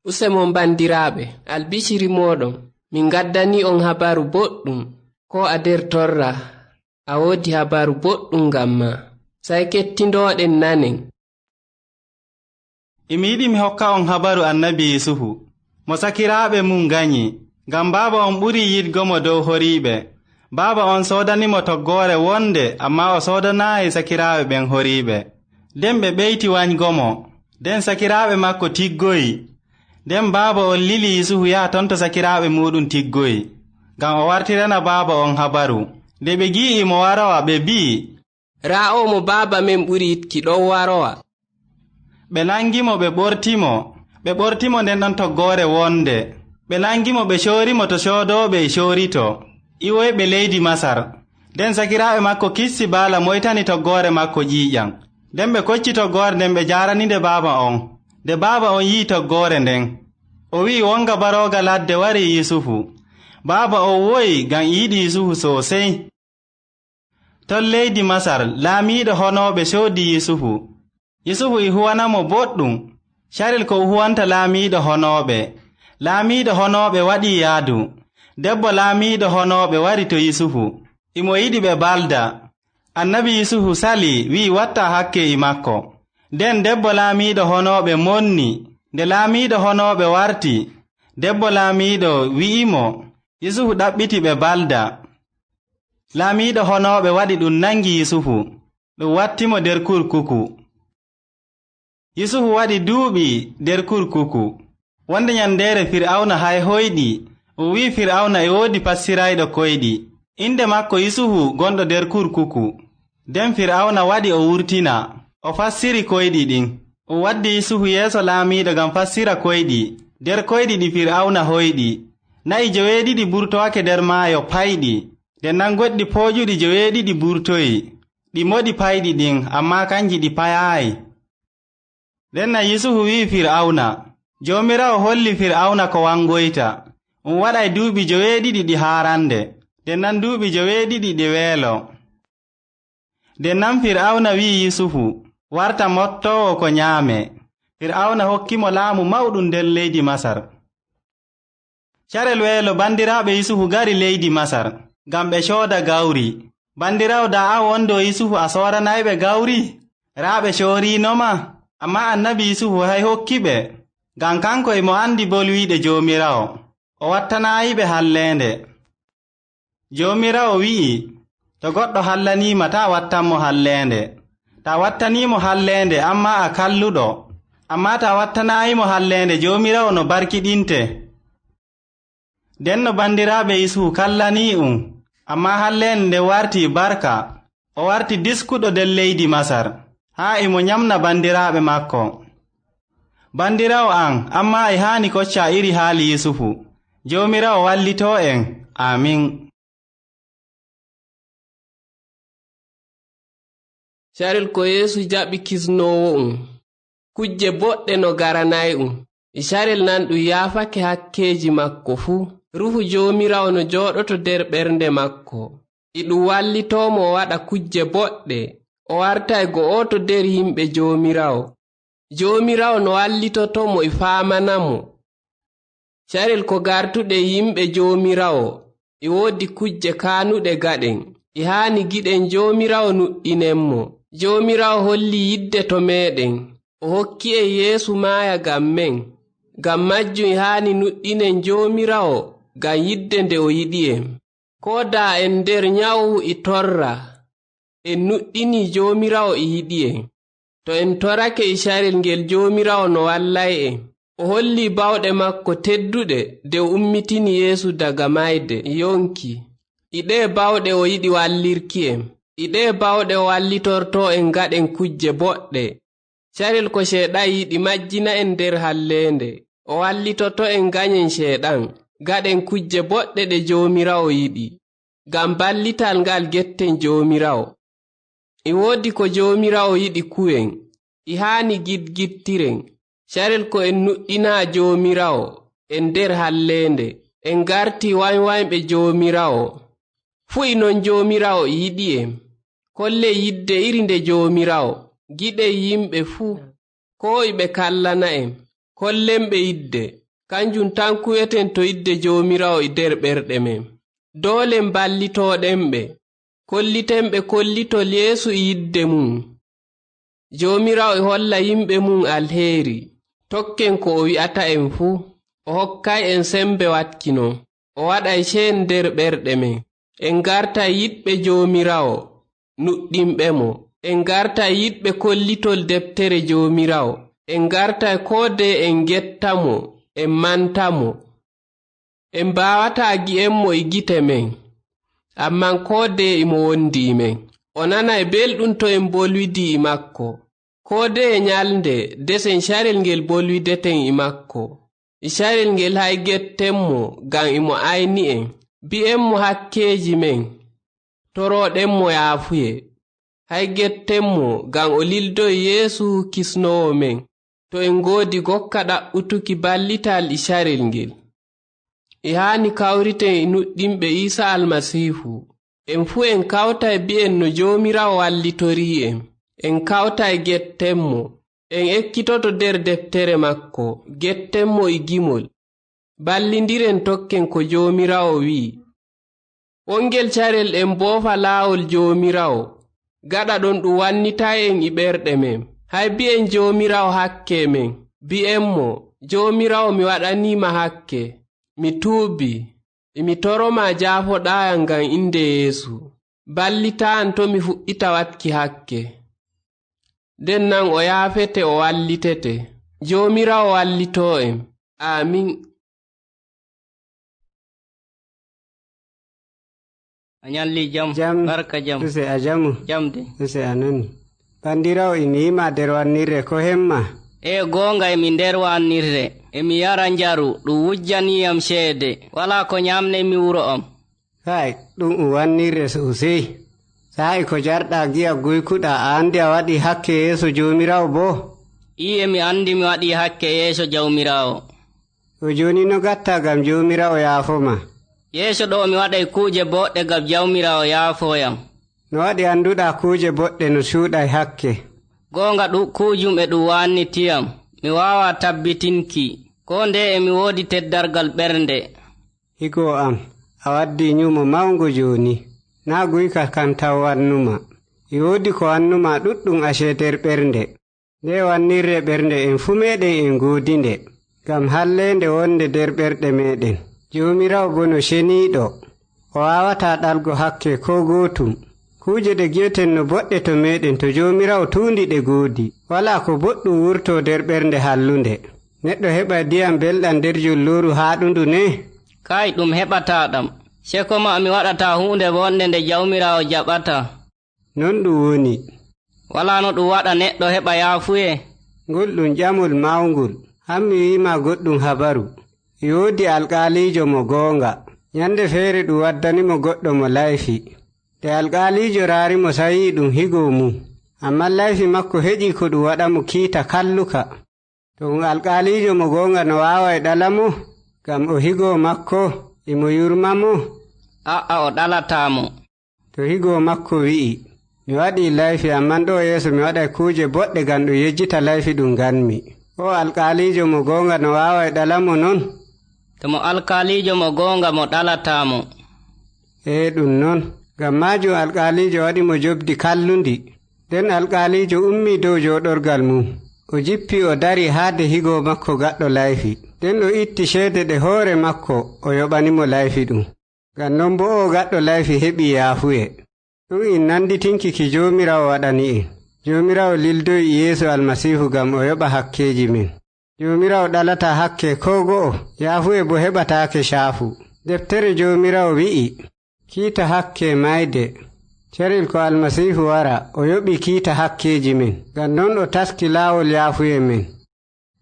Usemo bandiraaɓe, albishiri moɗon, min gaddani on habaru boɗɗum, ko a nder torra, a woodi habaru boɗɗum ngam ma. Sai kettindoɗen nanen. Emi yiɗi mi hokka on habaru annabi Yusufu, mo sakiraaɓe mum nganyi, ngam baaba on ɓuri yiɗgo-mo dow horiiɓe. Baaba on soodanimo toggoore wonde amma o soodanaayi sakiraaɓe ɓen horiiɓe. Nden ɓe ɓeyti wanygo-mo, nden sakiraaɓe makko tiggoyi. Nden baaba on lili Yusufu yaha ton to sakiraaɓe muɗum tiggoyi, ngam o wartirana baaba on habaru. Nde ɓe ngi'i mo warowa ɓe mbi'i, Raa o mo baaba men ɓuri yikki ɗon warowa. Ɓe nangimo ɓe ɓortimo, ɓe ɓortimo nden ɗon toggoore wonde. Ɓe nangimo ɓe coorimo to coodooɓe e coorito, iwoyɓe leydi Masar. Nden sakiraaɓe makko kissi baala moytani toggoore makko ƴiiƴam. Nden ɓe kocci toggoore nden ɓe jaraninde baaba on. Nde baaba on yi'i toggoore nden, o wi'i wonga barooga ladde wari Yusufu. Baaba on woyi ngam e yiɗi Yusufu sosey. Ton leydi Masar laamiiɗo honooɓe coodi Yusufu. Yusufu e huwanamo boɗɗum, carel ko o huwanta laamiiɗo honooɓe. Laamiiɗo honooɓe waɗi yaadu. Debbo laamiiɗo honooɓe wari to Yusufu. Imo yiɗi ɓe balda. Annabi Yusufu sali wi'i watta hakke e makko. Nden debbo laamiiɗo honooɓe monni. Nde laamiiɗo honooɓe warti, debbo laamiiɗo wi'imo Yusufu ɗaɓɓiti ɓe balda. Laamiiɗo honooɓe waɗi ɗum nangi Yusufu, ɗum wattimo nder kurkuku. Yusufu waɗi duuɓi nder kurkuku. Wonde nyandere Fir'auna hay hoyɗi, o wi'i Fir'auna e woodi passirayɗo koyɗi. Inde makko Yusufu gonɗo nder kurkuku. Nden Fir'auna waɗi o wurtina, o fassiri koyɗi ɗin. O waddi Yusufu yeeso laamiiɗo ngam fassira koyɗi, nder koyɗi ɗi Fir'auna hoyɗi. Na'i joweeɗiɗi burtowake nder maayo payɗi. Nden nan goɗɗi pooƴuɗi joweeɗiɗi burtoyi. Ɗi moɗi payɗi ɗin, amma kanji ɗi payaayi. Nden na Yusufu wi'i Fir'auna, Joomiraawo holli Fir'auna ko wangoyta. Um waɗay duuɓi joweeɗiɗi ɗi haarande, nden nan duuɓi joweeɗiɗi ɗi weelo. Nden nan Fir'auna wi'i Yusufu, warta mottowo ko nyaame. Fir'auna hokkimo laamu mawɗum nder leydi Masar. Carel weelo bandiraaɓe Yusufu ngari leydi Masar, ngam ɓe cooda gawri. Bandiraawo da an wondo Yusufu a sooranayɓe gawri? Raa ɓe coorinoma? Amma annabi Yusufu hay hokki-ɓe, ngam kanko emo andi bolwiiɗe Joomiraawo, o wattanaayiɓe halleende. Joomiraawo wi'i, to goɗɗo hallanima taa wattanmo halleende. Ta wattanimo halleende amma a kalluɗo, amma ta wattanaayimo halleende Joomiraawo no barkiɗinte. Nden no bandiraaɓe Yusufu kallani-um, amma halleende nden warti barka, o warti diskuɗo nder leydi Masar, haa emo nyamna bandiraaɓe makko. Bandiraawo am, amma e haani kocca iri haali Yusufu. Joomiraawo wallito en, aamin. Carel ko Yeesu jaɓi kisnowo um, kujje boɗɗe no garanayi um. E carel nan ɗum yaafake hakkeeji makko fuu. Ruhu Joomiraawo no jooɗoto nder ɓernde makko. E ɗum wallitomo o waɗa kujje boɗɗe, o wartay go'oto nder yimɓe Joomiraawo. Joomiraawo no wallitotomo e faamanamo. Carel ko gartuɗe yimɓe Joomiraawo, e woodi kujje kaanuɗe gaɗen. E haani giɗen Joomiraawo nuɗɗinenmo. Joomiraawo holli yidde to meɗen, o hokki en Yeesu maaya ngam men. Ngam majjum e haani nuɗɗinen Joomiraawo ngam yidde nde o yiɗi en. Ko da en nder nyawu e torra, en nuɗɗini Joomiraawo e yiɗi en. To en torake e carel ngel Joomiraawo no wallay en. O holli bawɗe makko tedduɗe nde o ummitini Yeesu daga mayde yonki. E ɗe bawɗe o yiɗi wallirki en. E ɗe bawɗe o wallitorto en ngaɗen kujje boɗɗe. Carel ko Sheyɗan yiɗi majjina en nder halleende, o wallitoto en ganyen Sheyɗan, gaɗen kujje boɗɗe ɗe Joomiraawo yiɗi. Ngam ballital ngal getten Joomiraawo. E woodi ko Joomiraawo yiɗi kuwen, e haani gidgidtiren. Carel ko en nuɗɗina Joomiraawo, en nder halleende, en ngarti wanwanɓe Joomiraawo. Fuu e non Joomiraawo e yiɗi en. Kolle yidde iri nde Joomiraawo, giɗen yimɓe fuu, ko e ɓe kallana en. Kollenɓe yidde. Kanjum tan kuweten to yidde Jomirawo e nder ɓerɗe men. Doole ballitoɗenɓe. Kollitenɓe kollitol Yeesu e yidde mum. Jomirawo e holla yimɓe mum alheri. Tokken ko o wi'ata en fuu. O hokkay en sembe watki non. O waɗay ceen nder ɓerɗe men. En ngartay yiɗɓe Jomirawo, nuɗɗinɓe mo. En ngartay yiɗɓe kollitol deftere Jomirawo. En ngartay koo nde en ngetta mo, en manta mo. En mbaawata gi'en-mo e gite men, amman koo nde emo wondi men. O nanay belɗum to en bolwidi e makko. Koo nde nyalnde desen carel ngel bolwideten e makko. E carel ngel hay gettenmo ngam emo ayni en. Mbi'enmo hakkeeji men, toroɗenmo yaafuye. Hay gettenmo ngam o lildoy Yeesu kisnowo men. To en ngoodi gokka ɗaɓɓutuki ballital e carel ngel. E haani kawriten e nuɗɗinɓe Iisa Almasiihu. En fuu en kawtay mbi'en no Jomirawo wallitori en. En kawtay gettenmo. En ekkitoto nder deftere makko, gettenmo e gimol. Ballindiren tokken ko Jomirawo wi'i. Wongel carel en boofa laawol Jomirawo. Gaɗa ɗon ɗum wannitay en e ɓerɗe men. Hay mbi'en Jomirawo hakke men. Mbi'enmo, Jomirawo mi waɗanima hakke. Mi tuubi. Emi toroma jaafoɗayam ngam inde Yeesu. Ballitayam to mi fuɗɗita watki hakke. Nden nan o yaafete o wallitete. Jomirawo wallito en. Amin. A nyalli jam, Jam. Barka jam. Duse a jamu. Jam de. Duse a nani. Bandirawo emi yima nder wannirre ko hemma. E goonga emi nder wannirre, emi yara njaru, ɗum wujjaniyam ceede, wala ko nyamnemi wuro am. Kai, ɗum um wannirre sosai. Sa'i ko jarɗa giya guykuɗa a andi a waɗi hakke yeeso Jomirawo bo. I emi andi mi waɗi hakke yeeso Jawmirawo. To joni no gatta ngam Jomirawo yaafoma. Yeeso ɗo mi waɗay kuuje boɗɗe ngam Jawmirawo yaafoyam. No waɗi anduɗa kuuje boɗɗe no cuuɗay hakke. Goonga ɗu kuujum e ɗum wannitiyam, mi waawa tabbitinki, ko nde emi woodi teddargal ɓernde. Higo am, a waddi nyumo mawngo joni. Na guyka kan taw wannuma. E woodi ko wannuma ɗuɗɗum ashe nder ɓernde. Nde wannirre ɓernde en fuu meɗen en ngoodi nde. Ngam hallende wonde nder ɓerɗe meɗen. Jomirawo bo no ceniiɗo. O waawata ɗalgo hakke ko gootum. Kuuje ɗe giyeten no boɗɗe to meɗen to Jomirawo tuundi ɗe goodi. Wala ko boɗɗum wurto nder ɓernde hallunde. Neɗɗo heɓa ndiyam belɗam nder julluru haaɗundu ne? Kai ɗum heɓata ɗam, seko ma mi waɗata huunde wonde nde Jawmirawo jaɓata. Non ɗum woni. Wala no ɗum waɗa neɗɗo heɓa yaafuye. Ngol ɗum ƴamol mawngol. Hammi wi'ima goɗɗum habaru. E woodi alƙaalijo mo goonga. Nyande feere ɗum waddanimo goɗɗo mo layfi. Nde alƙaalijo raarimo sai yi'i ɗum higo mum. Amma layfi makko heƴi ko ɗum waɗamo kiita kalluka. To ɗum alƙaalijo mo goonga no waaway ɗalamo, ngam o higo makko, emo yurmamo. A'a o ɗalatamo. To higo makko wi'i, mi waɗi layfi amman ɗo yeeso mi waɗay kuuje boɗɗe ngam ɗum yejjita layfi ɗum nganmi. O alƙaalijo mo goonga no waaway ɗalamo non? To mo alkaalijo mo goonga mo ɗalatamo. E ɗum non. Ngam maajum alƙaalijo waɗi mo jobdi kallundi. Nden alƙaalijo ummi dow jooɗorgal mum. O jippi o dari haade higo makko gaɗɗo layfi. Nden o itti ceede ɗe hoore makko o yoɓanimo layfi ɗum. Ngam non bo o gaɗɗo layfi heɓi yaafuye. Ɗum en nanditinki ki Jomirawo waɗani en. Jomirawo lildoy Yeesu Almasiihu ngam o yoɓa hakkeeji men. Jomirawo ɗalata hakke ko go'o, yaafuye bo heɓataake caafu. Deftere Jomirawo wi'i, kiita hakke mayde. Carel ko Almasiihu wara, o yoɓi kiita hakkeeji men. Ngam non o taski laawol yaafuye men.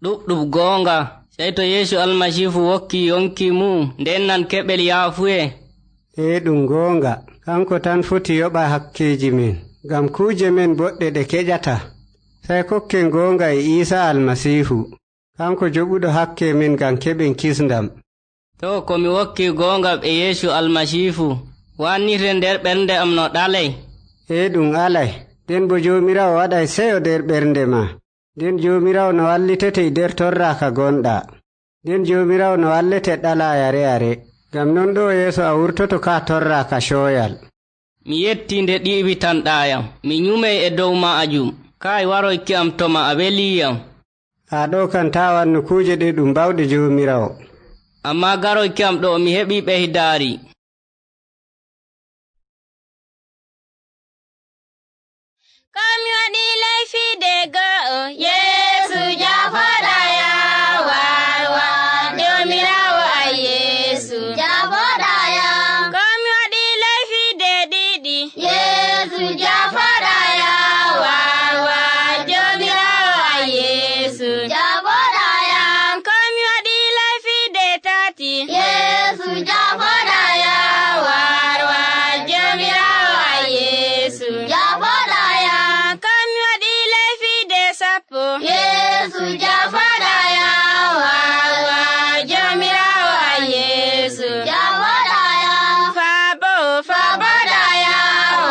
Ɗuɗɗum goonga, sey to Yeesu Almasiihu wokki yonki mum, nden nan keɓel yaafuye. E ɗum goonga, kanko tan foti yoɓa hakkeeji men. Ngam kuuje men boɗɗe ɗe keƴata. Sey kokken goonga e Iisa Almasiihu. Kanko joɓuɗo hakke men ngam keɓen kisndam. To ko mi wokki goonga e Yeesu Almasiihu, wannirre nder ɓernde am no ɗalay. E ɗum alay, nden bo Jomirawo waɗay seyo nder ɓernde ma. Nden Jomirawo no wallitete nder torra ka gonɗa. Nden Jomirawo no wallete ɗala yare yare. Ngam non ɗo yeeso a wurtoto ka torra ka cooyal. Mi yetti nde ɗiɓitanɗayam, mi nyumey e dow ma'ajum. Kai waroyki am toma a weliyam. A ɗo kan ta wannu kuuje ɗe ɗum bawɗe Jomirawo. Amma garoyki am ɗo mi heɓi ɓeydaari. Ko mi waɗi laifi de go'o, Yesu jafoɗaya warwa, Jomirawo ai Yesu jafoɗaya. Ko mi waɗi laifi de ɗiɗi, Yesu jafoɗaya warwa, Jomirawo ai Yesu jafoɗaya. Ko mi waɗi laifi de tati, Yesu jafoɗaya warwa, Jomirawo ai Yesu jafoɗaya. Ko mi waɗi laifi de sappo, Yesu jafoɗaya warwa, Jomirawo ai Yesu jafoɗaya. Faabo faboɗaya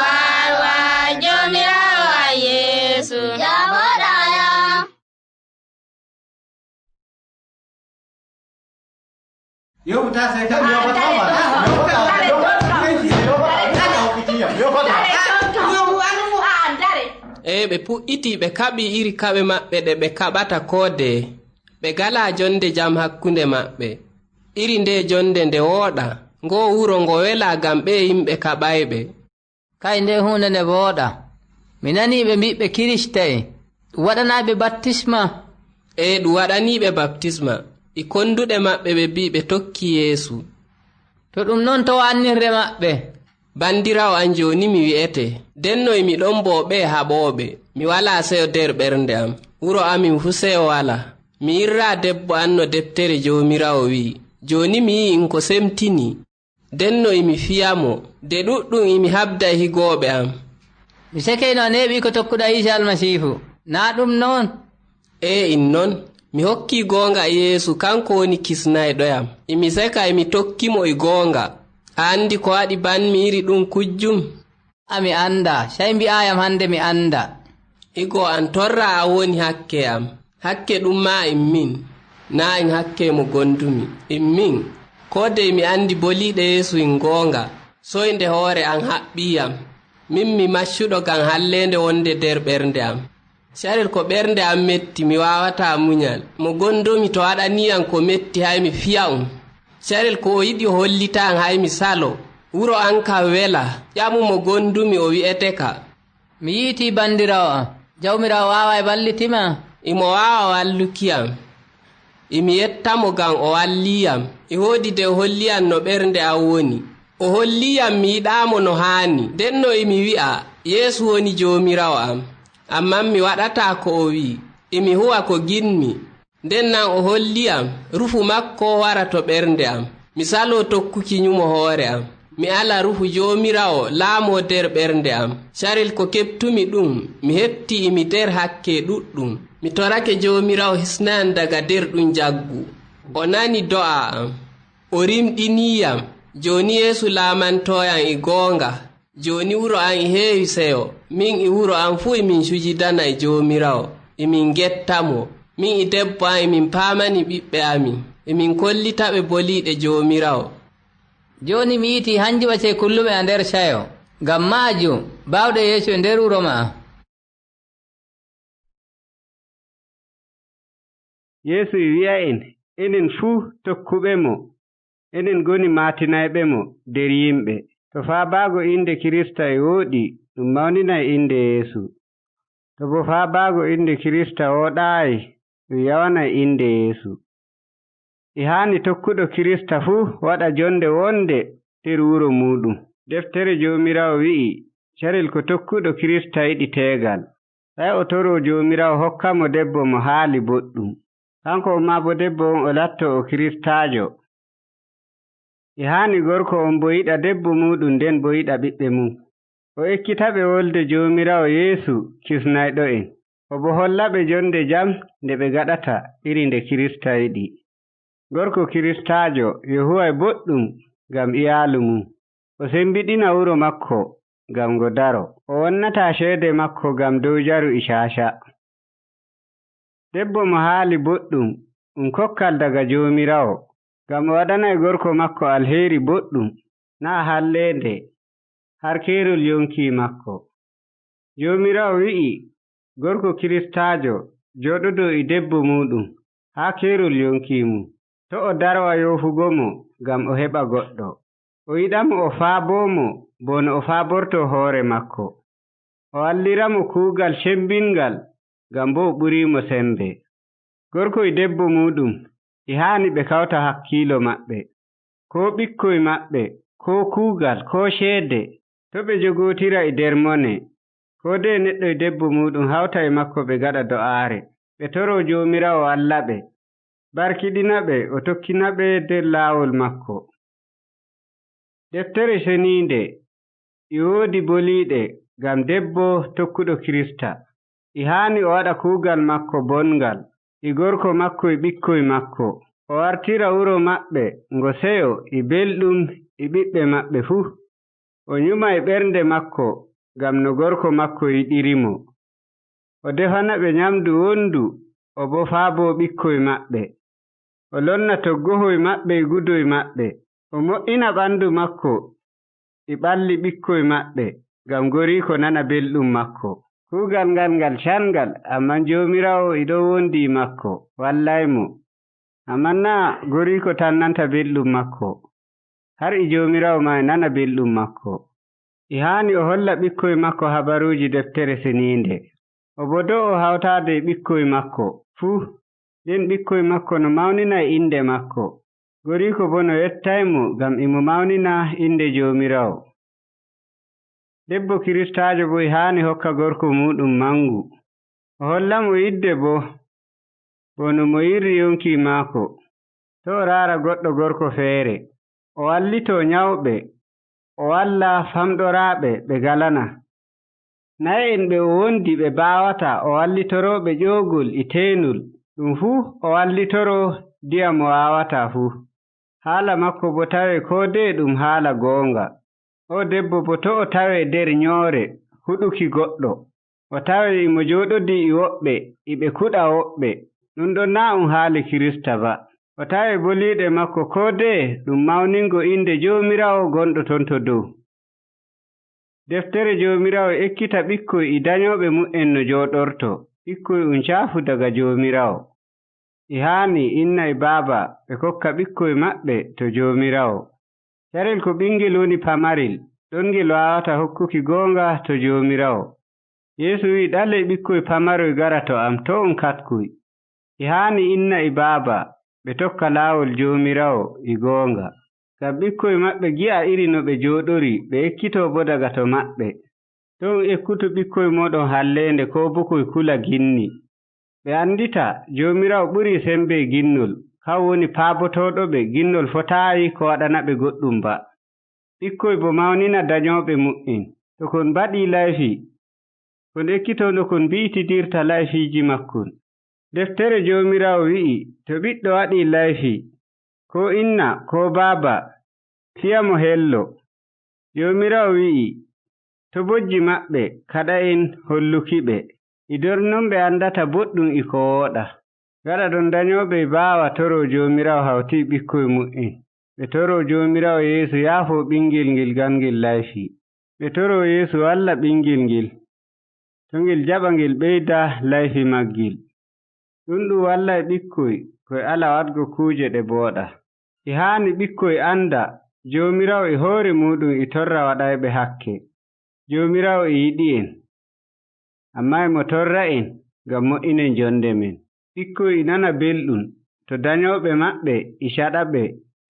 warwa, Jomirawo ai Yesu jafoɗaya. E ɓe puɗɗiti ɓe kaɓi iri kaɓe maɓɓe ɗe ɓe kaɓata koode ɓe gala jonde jam hakkunde maɓɓe. Iri nde jonde nde wooɗa, ngo wuro ngo wela ngam ɓe yimɓe kaɓayɓe. Kai nde hunde nde wooɗa. Mi nani ɓe mbi ɓe kirista'en. Ɗum waɗanaɓe baptisma. E ɗum waɗaniɓe baptisma, e konduɗe maɓɓe ɓe mbi ɓe tokki Yeesu. To ɗum non to wannirde maɓɓe. Bandirawo an joni mi wi'ete, denno emi ɗon bo ɓe haɓoɓe, mi wala seyo nder ɓernde am, wuro amin fu seyo wala. Mi yirra debbo an no deftere Jomirawo wi'i, joni mi yi'i in ko semtini. Denno emi fiyamo, de ɗuɗɗum emi habda e higoɓe am. Mi sekeyno a neɓi ko tokkuɗa Iisa Almasiifu. Na ɗum non. E in non, mi hokki goonga e Yeesu kanko woni kisnayɗoyam. Emi seka emi tokkimo e goonga. A andi ko waɗi banmi iri ɗum kujjum? A mi anda, sey mbi'ayam hande mi anda. Igo an torra a woni hakke am. Hakke ɗum ma in min, na in hakke mo gondumi. In min, ko dei mi andi boliɗe Yeesu in goonga, soynde hoore an haɓɓiyam. Min mi maccuɗo ngam hallende wonde nder ɓernde am. Carel ko ɓernde am metti mi wawata munyal. Mo gondumi to waɗaniyam ko metti hay mi fiya um. Carel ko o yiɗi o hollita an hay mi salo. Wuro an kam wela, ƴamu mo gondumi o wi'ete ka. Mi yi'iti bandirawo am. Jawmirawo wawai wallitima? Imo wawa wallukiyam. Emi yettamo ngam o walliyam. E woodi de o holliyam no ɓernde am woni. O holliyam mi yiɗamo no haani. Ndenno emi wi'a Yeesu woni Jomirawo am. Amma mi waɗata ko o wi'i. Emi huwa ko ginmi. Nden nan o holliyam rufu makko wara to ɓernde am. Mi salo tokkuki nyumo hoore am. Mi ala rufu Jomirawo laamo nder ɓernde am. Carel ko keɓtumi ɗum, mi hetti emi nder hakke ɗuɗɗum. Mi torake Jomirawo hisnayam daga nder ɗum jaggu. O nani do'a am. O rimɗiniyam. Joni Yeesu laamantoyam e goonga. Joni wuro am e heewi seyo. Min e wuro am fuu emin cujidana e Jomirawo. Emin gettamo. Min e debbo am emin paamani ɓiɓɓe amin. Emin kollitaɓe boliɗe Jomirawo. Joni mi yi'iti hanjum acce kulluɓe a nder sayo. Ngam maajum bawɗe Yeesu e nder wuro ma. Yeesu wi'a en, enen fuu tokkuɓe mo, enen ngoni matinayɓe mo nder yimɓe. To faabaago inde Kirista e wooɗi, ɗum mawninay inde Yeesu. To bo faabaago inde Kirista wooɗaayi, ɗum yawanay inde Yeesu. E haani tokkuɗo Kirista fuu waɗa jonde wonde nder wuro muɗum. Deftere Jomirawo wi'i, carel ko tokkuɗo Kirista yiɗi teegal, sey o toro Jomirawo hokkamo debbo mo haali boɗɗum. Kanko ma bo debbo on o latto o Kiristaajo. E haani gorko on bo yiɗa debbo muɗum nden bo yiɗa ɓiɓɓe mum. O ekkitaɓe wolde Jomirawo Yeesu kisnayɗo en. O bo hollaɓe jonde jam nde ɓe gaɗata iri nde Kirista yiɗi. Gorko Kiristaajo yo huway boɗɗum ngam iyaalu mum. O sembiɗina wuro makko ngam ngo daro. O wonnata ceede makko ngam dow njaru e caaca. Debbo mo haali boɗɗum ɗum kokkal daga Joomiraawo, ngam o waɗanay gorko makko alheri boɗɗum, naa halleende, har keerol yonki makko. Joomiraawo wi'i gorko kiristaajo jooɗodo e debbo muɗum haa keerol yonki mum, to o darwa yoofugo-mo ngam o heɓa goɗɗo. O yiɗa-mo o faaboo-mo bano o faaborto hoore makko. O wallira-mo kuugal cembingal ngam boo o ɓurii-mo sembe. Gorko e debbo muɗum e haani ɓe kawta hakkiilo maɓɓe, ko ɓikkoy maɓɓe, ko kuugal, ko ceede, to ɓe jogootira e nder mone. Ko ndeye neɗɗo e debbo muɗum hawta e makko ɓe ngaɗa do'aare, ɓe toroo Joomiraawo walla-ɓe, barkiɗina-ɓe, o tokkina-ɓe nder laawol makko. Deftere Ceniinde e woodi boliiɗe ngam debbo tokkuɗo Kirista. E haani o waɗa kuugal makko bongal, e gorko makko e ɓikkoy makko. O wartira wuro maɓɓe ngo seyo e belɗum e ɓiɓɓe maɓɓe fuu. O nyuma e ɓernde makko ngam no gorko makko yiɗiri-mo. O defana-ɓe nyamdu wondu, o boo faaboo ɓikkoy maɓɓe. O lonna toggohoy maɓɓe e ngudoy maɓɓe. O mo'ina ɓandu makko e ɓalli ɓikkoy maɓɓe ngam goriiko nana belɗum makko. Kuugal ngal ngal cangal, ammaa Joomiraawo e ɗon wondi e makko, wallay-mo. Ammaa naa goriiko tan nanta belɗum makko, har e Joomiraawo ma e nana belɗum makko. E haani o holla ɓikkoy makko habaruuji Deftere Ceniinde. O bo do'o hawtaade e ɓikkoy makko fuu, nden ɓikkoy makko no mawninay inde makko. Goriiko bo no yettay-mo ngam e mo mawnina inde Joomiraawo. Debbo kiristaajo bo e haani hokka gorko muɗum mangu. O holla-mo yidde bo, bano mo yirri yonki maako. To o raara goɗɗo gorko feere. O wallitoo nyawɓe, o walla famɗoraaɓe ɓe ngalanaa. Naye'en ɓe o wondi ɓe mbaawataa o wallitoro-ɓe ƴoogol e teenol, ɗum fuu o wallitoro ndiyam mo waawata fuu. Haala makko bo tawee ko ndeye ɗum haala goonga. O debbo bo to o tawee nder nyoore huɗuki goɗɗo. O tawee e mo jooɗodii e woɓɓe e ɓe kuɗa woɓɓe, ɗum ɗon naa ɗum haali Kirista ba. O tawee boliiɗe makko ko ndeye ɗum mawningo inde Joomiraawo gonɗo ton to dow. Deftere Joomiraawo ekkita ɓikkoy e danyooɓe mum'en no jooɗorto, ɓikkoy um caahu daga Joomiraawo. E haani inna e baaba ɓe kokka ɓikkoy maɓɓe to Joomiraawo. Carel ko ɓinngel woni pamarel, ɗon ngel waawata hokkuki goonga to Joomiraawo. Yeesu wi'i ɗale ɓikkoy pamaroy ngara to am to on katkoy. E haani inna e baaba ɓe tokka laawol Joomiraawo e goonga. Ngam ɓikkoy maɓɓe ngi'a iri no ɓe jooɗori, ɓe ekkitoo bo daga to maɓɓe. To on ekkutu ɓikkoy mooɗon halleende ko bo koy kula ginni. Ɓe anndita Joomiraawo ɓurii sembe ginnol, kan woni paabotooɗo-ɓe ginnol fotaayi ko waɗana-ɓe goɗɗum ba. Ɓikkoy bo mawnina danyooɓe mum'en. To kon mbaɗii layfi, kon ekkitoo no kon mbi'itidirta layfiiji makkon. Deftere Joomiraawo wi'i to ɓiɗɗo waɗii layfi, ko inna ko baaba, fiya-mo hello. Joomiraawo wi'i to bojji maɓɓe kaɗa-en holluki-ɓe. E nder non ɓe anndata boɗɗum e ko wooɗaa. Gaɗa ɗon danyooɓe e mbaawa toroo Joomiraawo hawti e ɓikkoy mum'en. Ɓe toroo Joomiraawo Yeesu yaafoo ɓinngel ngel ngam layfi. Ɓe toroo Yeesu walla ɓinngel ngel, to ngel jaɓa ngel ɓeyda layfi maggel. Ɗum ɗum wallay ɓikkoy koy ala waɗgo kuuje ɗe mbooɗaa. E haani ɓikkoy annda Joomiraawo e hoore muɗum e torra waɗayɓe hakke. Joomiraawo e yiɗi-en, ammaa e mo torra-en ngam mo'inen jonde men. Ɓikkoy e nana belɗum to danyooɓe maɓɓe e caɗa-ɓe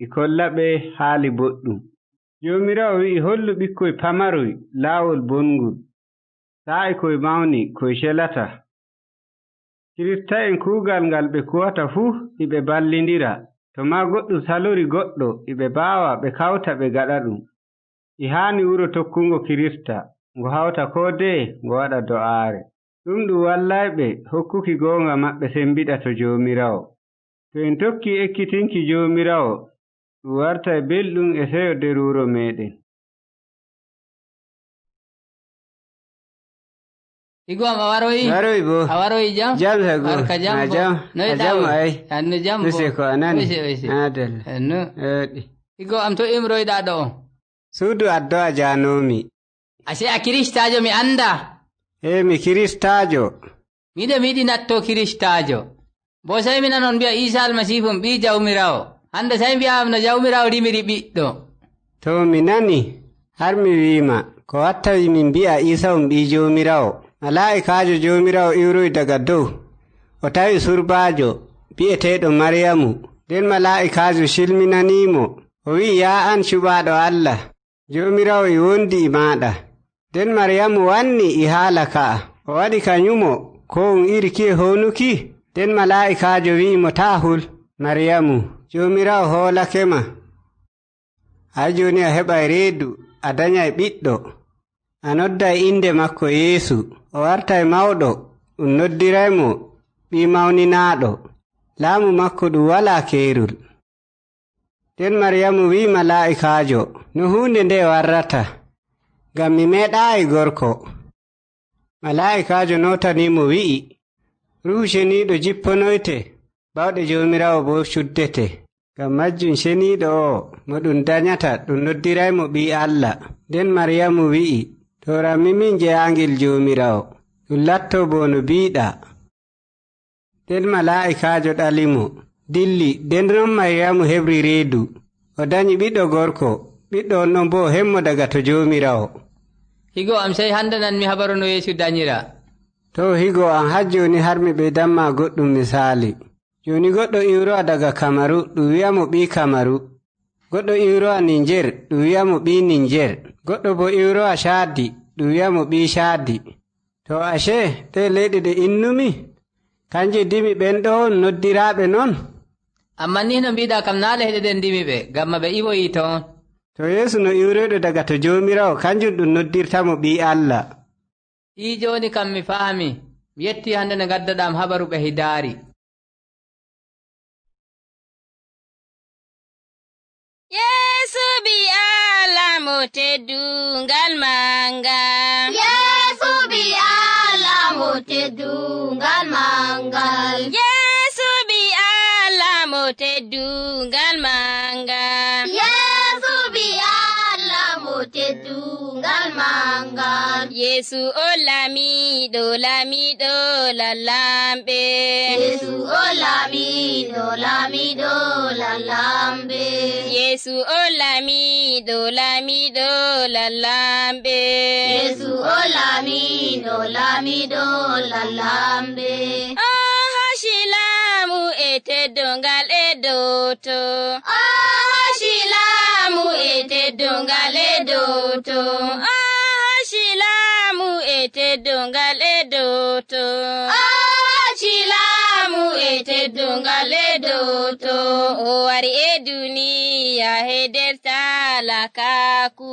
e kolla-ɓe haali boɗɗum. Joomiraawo wi'i hollu ɓikkoy pamaroy laawol bongol, saa'i koy mawni koy celataa. Kirista'en kuugal ngal ɓe kuwata fuu e ɓe mballindira, to maa goɗɗum salori goɗɗo e ɓe mbaawa ɓe kawta ɓe ngaɗa-ɗum. E haani wuro tokkungo Kirista ngo hawta ko ndeye ngo waɗa do'aare. Ɗum ɗum wallay-ɓe hokkuki goonga maɓɓe sembiɗa to Joomiraawo. To en tokkii ekkitinki Joomiraawo, ɗum wartay belɗum e seyo nder wuro meeɗen. Higo am a waroyi? Waroyi bo. A waroyi jam? Jam sago. Barka jam A bo. jam. Noy A jam ɗawo? ai. Annu jam bo. Use ko a nani. Use, use. Adalla. Annu. Eɗi. Higo am to imroyɗa ɗo. Suudu addu'a janomi. Ashe a kiristajo mi anda. E mi kiristaajo. Miɗo mi yiɗi natto kiristajo. Bo sey mi nanon mbi'a Isa Almasifu on ɓii Jawmirawo. Hande sey mbi'am no Jawmirawo rimiri ɓiɗɗo. To mi nani har mi wiima ko watta min mbi'a Isa on ɓii Joomiraawo. Malaa'ikaajo Joomiraawo iwroyi daga dow. O tawi surbaajo bi'eteeɗo Maryamu. Nden malaa'ikaajo silminaniimo. O wi'i yaa an cuɓaaɗo Allah. Joomiraawo e wondi e maaɗa. Nden Maryamu wanni e haala ka'a. O waɗi ka nyumo ko on iri kiye hownuki? Nden malaa'ikaajo wi'imo taa hul. Maryamu, Joomiraawo hoolake ma. Ay jooni a heɓay reedu, a danyay ɓiɗɗo. A nodday inde makko Yeesu. O wartay mawɗo, ɗum noddiraymo ɓii mawninaaɗo. Laamu makko ɗum walaa keerol. Nden Maryamu wi'i malaa'ikaajo, no huunde nde warrata, ngam mi meeɗaayi gorko. Malaa'ikaajo notanimo wi'i, Ruhu Ceniiɗo jipponoyte, bawɗe Joomiraawo bo cuddete. Ngam majjum Ceniiɗo o mo ɗum danyata ɗum noddiraymo ɓii Allah. Nden Maryamu wi'i, to rammi min jeyaangel Joomiraawo, ɗum latto bo no biiɗaa. Nden malaa'ikaajo ɗalimo, dilli, nden non Maryamu heɓri reedu. O danyi ɓiɗɗo gorko, ɓiɗɗo on ɗon bo o hemmo daga to Joomiraawo. Higo am sey hande nan mi habaru no Yeesu danyira. To higo am har jooni har mi ɓeydanma goɗɗum misali. Jooni goɗɗo iwrowa daga Kamaru ɗum wi'amo ɓii Kamaru. Goɗɗo iwrowa Nijer ɗum wi'amo ɓii Nijer. Goɗɗo bo iwrowa Caadi ɗum wi'amo ɓii Caadi. To ashe ɗe leyɗe ɗe innumi? Kanje dimi ɓen ɗon noddiraaɓe non? Amma ni no mbiɗa kam naa leyɗe ɗen ndimi ɓe, gamma ɓe iwoyi toon. To Yeesu no iwroyɗo daga to Joomiraawo kanjum ɗum noddirtamo ɓii Allah. Ii joni kam mi faami. Mi yetti hande nde gaddaɗam habaru ɓe hidaari. Yeesu ɓi Allah mo teddungal manga. Yeesu ɓi Allah mo teddungal mangal. Yeesu ɓi Allah mo teddungal manga. Yeesu ɓi Allah mo teddungal mangal. Yeesu o laamiɗo laamiɗo lallamɓe. Yeesu o laamiɗo laamiɗo lallamɓe. Yeesu o laamiɗo laamiɗo lallamɓe. Yeesu o laamiɗo laamiɗo lallamɓe. O hoshi laamu e teddungal e dow to. O hoshi laamu e teddungal e dow to. O hoshi laamu e teddungal e dow to. O hoshi laamu e teddungal e dow to. O wari e duniya e nder talakaaku.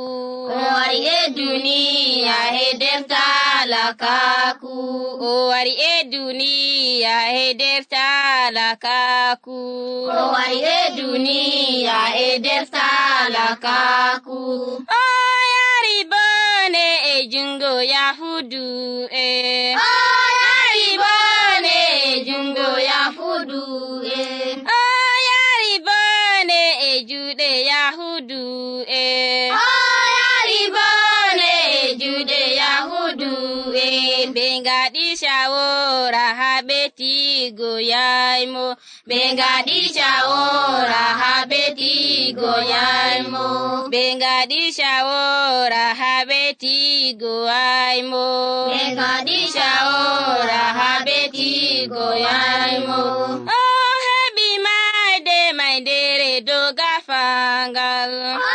O wari e duniya e nder talakaaku. O wari e duniya e nder talakaaku. O wari e duniya e nder talakaaku. O yari bone e jungo Yahudu'en. O yari bone e jungo Yahudu'en. O yari bone e juuɗe Yahudu'en. O yari bone e juuɗe Yahudu'en. Ɓe ngaɗi shawora haa ɓe tigoyaymo. Ɓe ngaɗi shawora haa ɓe tigoyaymo. Ɓe ngaɗi shawora haa ɓe tigoyaymo. Ɓe ngaɗi shawora haa ɓe tigoyaymo. O heɓi maayde maydere dow gafangal. O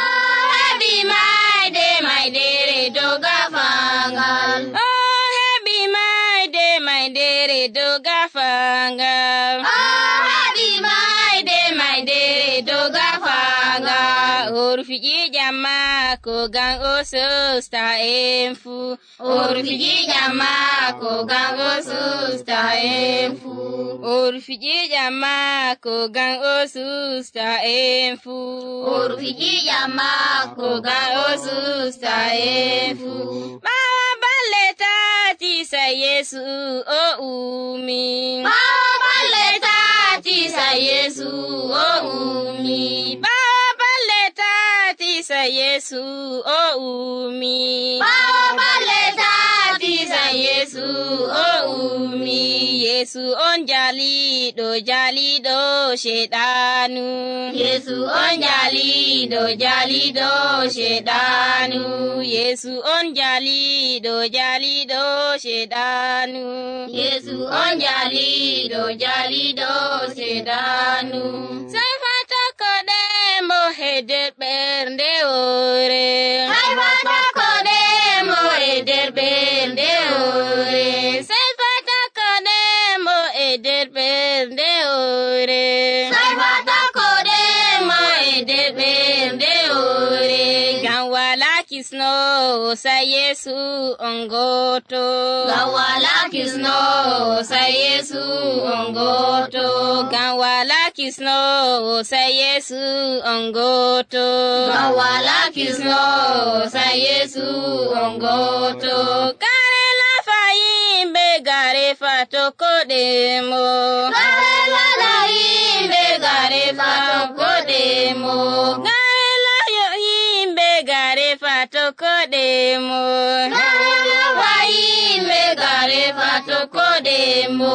heɓi maayde maydere dow gafangal. O heɓi maayde maydere dow gafangal. O heɓi maayde maydere dow gafangal. O rufi ƴiiƴam maako ngam o sosta en fuu. O rufi ƴiiƴam maako ngam o susta en fuu. O rufi ƴiiƴam maako ngam o susta en fuu. O rufi ƴiiƴam maako ngam o susta en fuu. Ɓaawo balɗe tati. tati sai Yesu o ummi. Ɓaawo balɗe tati sai Yesu o ummi. Ɓaawo balɗe tati sai Yesu o ummi. Ɓaawo balɗe tati sai Yesu o ummi. Yesu on jaliɗo jaliɗo sheɗanu. Yesu on jaliɗo jaliɗo sheɗanu. Yesu on jaliɗo jaliɗo sheɗanu. Yesu on jaliɗo jaliɗo sheɗanu. Sai fata koɗemo e nder ɓernde wore. Sai fata koɗemo e nder ɓernde wore. Sai fata koɗemo e nder ɓernde wore. Sai fata koɗemo e nder ɓernde wore. Ngam wala kisnowo sai Yesu on goto. Ngam wala kisnowo sai Yesu on goto. Ngam wala kisnowo sai Yesu on goto. Ngam wala kisnowo sai Yesu on goto. Gare lafa yimɓe gare fato koɗemo. Gare lafa yimɓe gare fato koɗemo. Gare layo yimɓe gare fato koɗemo. Gare lafa yimɓe gare fato koɗemo.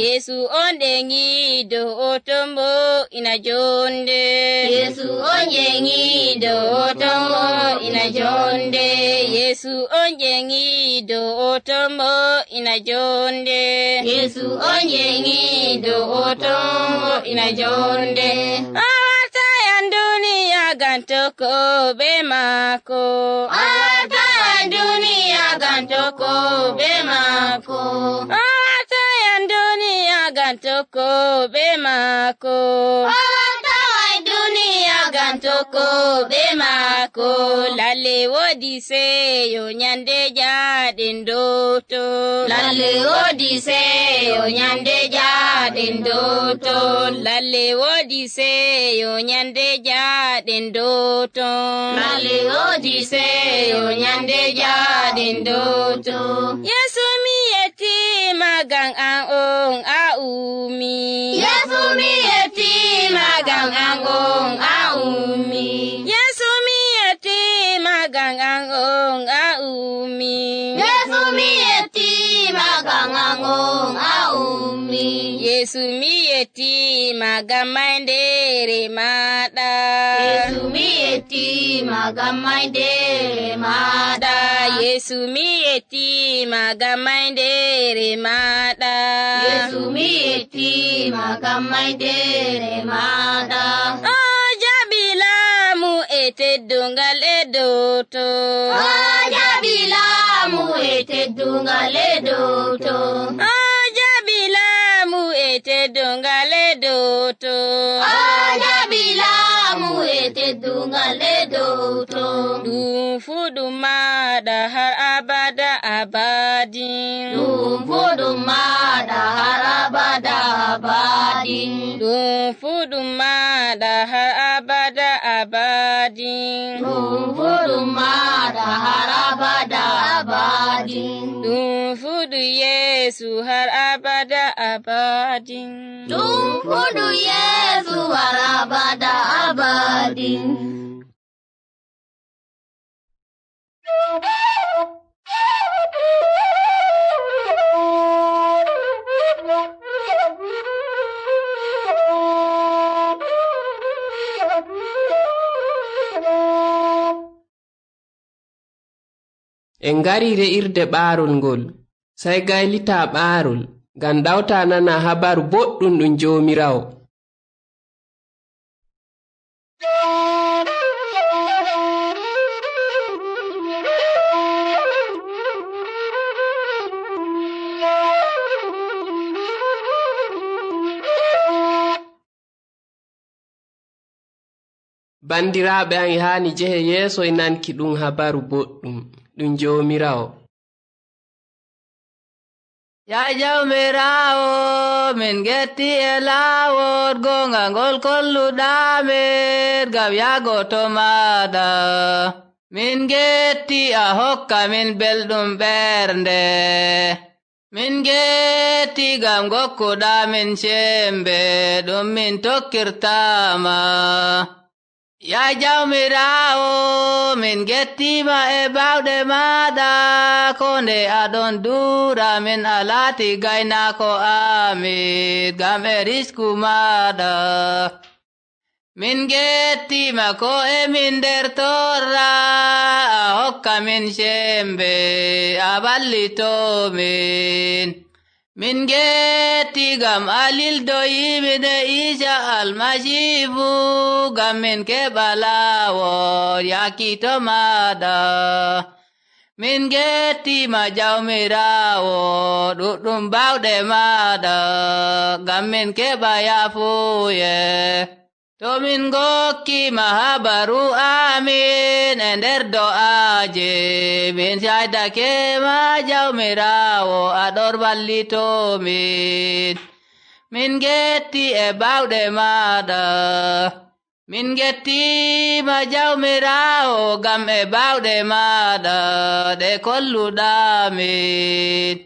Yesu on ɗengido otombo ina jonde. Yesu on ƴeŋido otombo ina jonde. Yesu on ƴeŋido otombo ina jonde. Yesu on ƴeŋido otombo ina jonde. O wartayan duniya ngam tokkoɓe maako. O wartayan duniya ngam tokkoɓe maako. O wartayan duniya ngam tokkoɓe maako. O wartayan duniya ngam tokkoɓe maako. Lalle woodi seyo nyande jaaɗen dow to. Lalle woodi seyo nyande jaaɗen dow to. Lalle woodi seyo nyande jaaɗen dow to. Lalle woodi seyo nyande jaaɗen dow to. Yesu mi yettima ngam an on a ummi. Yesu mi yettima ngam an on a ummi. Yesu mi yettima ngam an on a ummi. Yesu mi yettima ngam an on a ummi. Yesu mi yettima ngam maindere maɗa. Yesu mi yettima ngam maindere maɗa. Yesu mi yettima ngam maindere maɗa. Yesu mi yettima ngam maindere maɗa. O jaɓi laamu e teddungal e dow to. O jaɓi laamu e teddungal e dow to. O jaɓi laamu e teddungal e dow to. O jaɓi laamu e teddungal e dow to. Ɗum fuu ɗum maɗa har abada abadin. Ɗum fuu ɗum maɗa har abada abadin. Ɗum fuu ɗum maɗa har abada abadin. Ɗum fuu ɗum maɗa har abada abadin. Ɗum fuu ɗum Yesu har abada abadin. Ɗum fuu ɗum Yesu har abada abadin. En ngari re'irde ɓaarol ngol, sey gaylita ɓaarol, ngam ɗawta nana habaru boɗɗum ɗum joomiraawo. Bandiraaɓe am e haani jehe yeeso e nanki ɗum habaru boɗɗum ɗum joomiraawo. Ya Jawmiraawo, min getti e laawol goonga ngol kolluɗamin ngam yahgo to maaɗa. Min getti a hokka min belɗum ɓernde. Min getti ngam gokkuɗa min cembe ɗum min tokkirtama. Ya Jawmirawo, min gettima e bawɗe maɗa, ko nde aɗon dura min a laati gaynako amin ngam e risku maɗa. Min gettima ko emin nder torra, a hokka min cembe, a wallitomin. Min getti ngam a lildoyimin e Isa Almasihu ngam min keɓa laawol yaaki to maɗa. Min gettima Jawmirawo ɗuɗɗum bawɗe maɗa ngam min keɓa yafuye. To min gokkima habaru amin e nder do'aje, min caydake ma Jawmirawo aɗon wallitomin. Min getti e bawɗe maɗa. Min gettima Jawmirawo ngam e bawɗe maɗa ɗe kolluɗamin.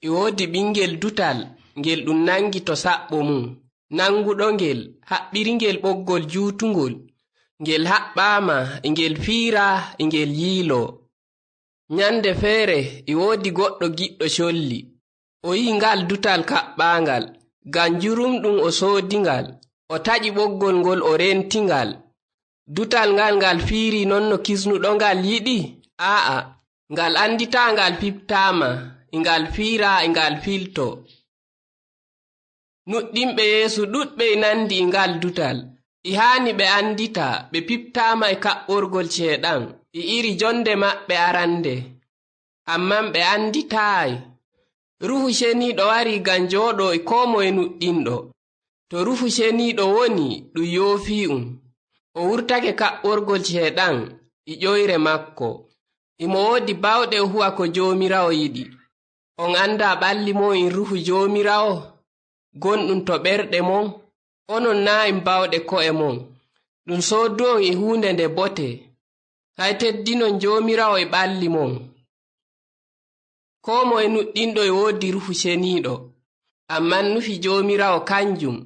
E woodi ɓingel dutal ngel ɗum nangi to saɓɓo mum. Nanguɗo ngel haɓɓiri-ngel ɓoggol juutungol, ngel haɓɓaama e ngel fiira e ngel yiilo. Nyande feere e woodi goɗɗo giɗɗo colli, o yi'i ngal dutal kaɓɓangal, ngam jurumɗum o soodi-ngal, o taƴi ɓoggol ngol o renti-ngal. Dutal ngal ngal fiiri non no kisnuɗo-ngal yiɗi? Aa'a, ngal andita ngal fiɓtaama, e ngal fiira e ngal filto. Nuɗɗinɓe Yeesu ɗuɗɓe e nandi e ngal dutal, e haani ɓe andita ɓe piɓtaama e kaɓɓorgol ceeɗan e iri jonde maɓɓe arande, amman ɓe anditaayi. Ruhu Ceniiɗo wari ngam jooɗo e koo moye nuɗɗinɗo. To Ruhu Ceniiɗo woni ɗum yoofi'um, o wurtake kaɓɓorgol ceeɗan e ƴoyre maako. Emo woodi bawɗe o huwa ko Joomiraawo yiɗi. On anda ɓalli mon en Ruhu Joomiraawo gonɗum to ɓerɗe mon, onon naa en bawɗe ko'e mon. Ɗum soodu on e huunde nde bote, hay teddinon Joomiraawo e ɓalli mon. Koo moye nuɗɗinɗo e woodi Ruhu Ceniiɗo, amman nufi Joomiraawo kanjum,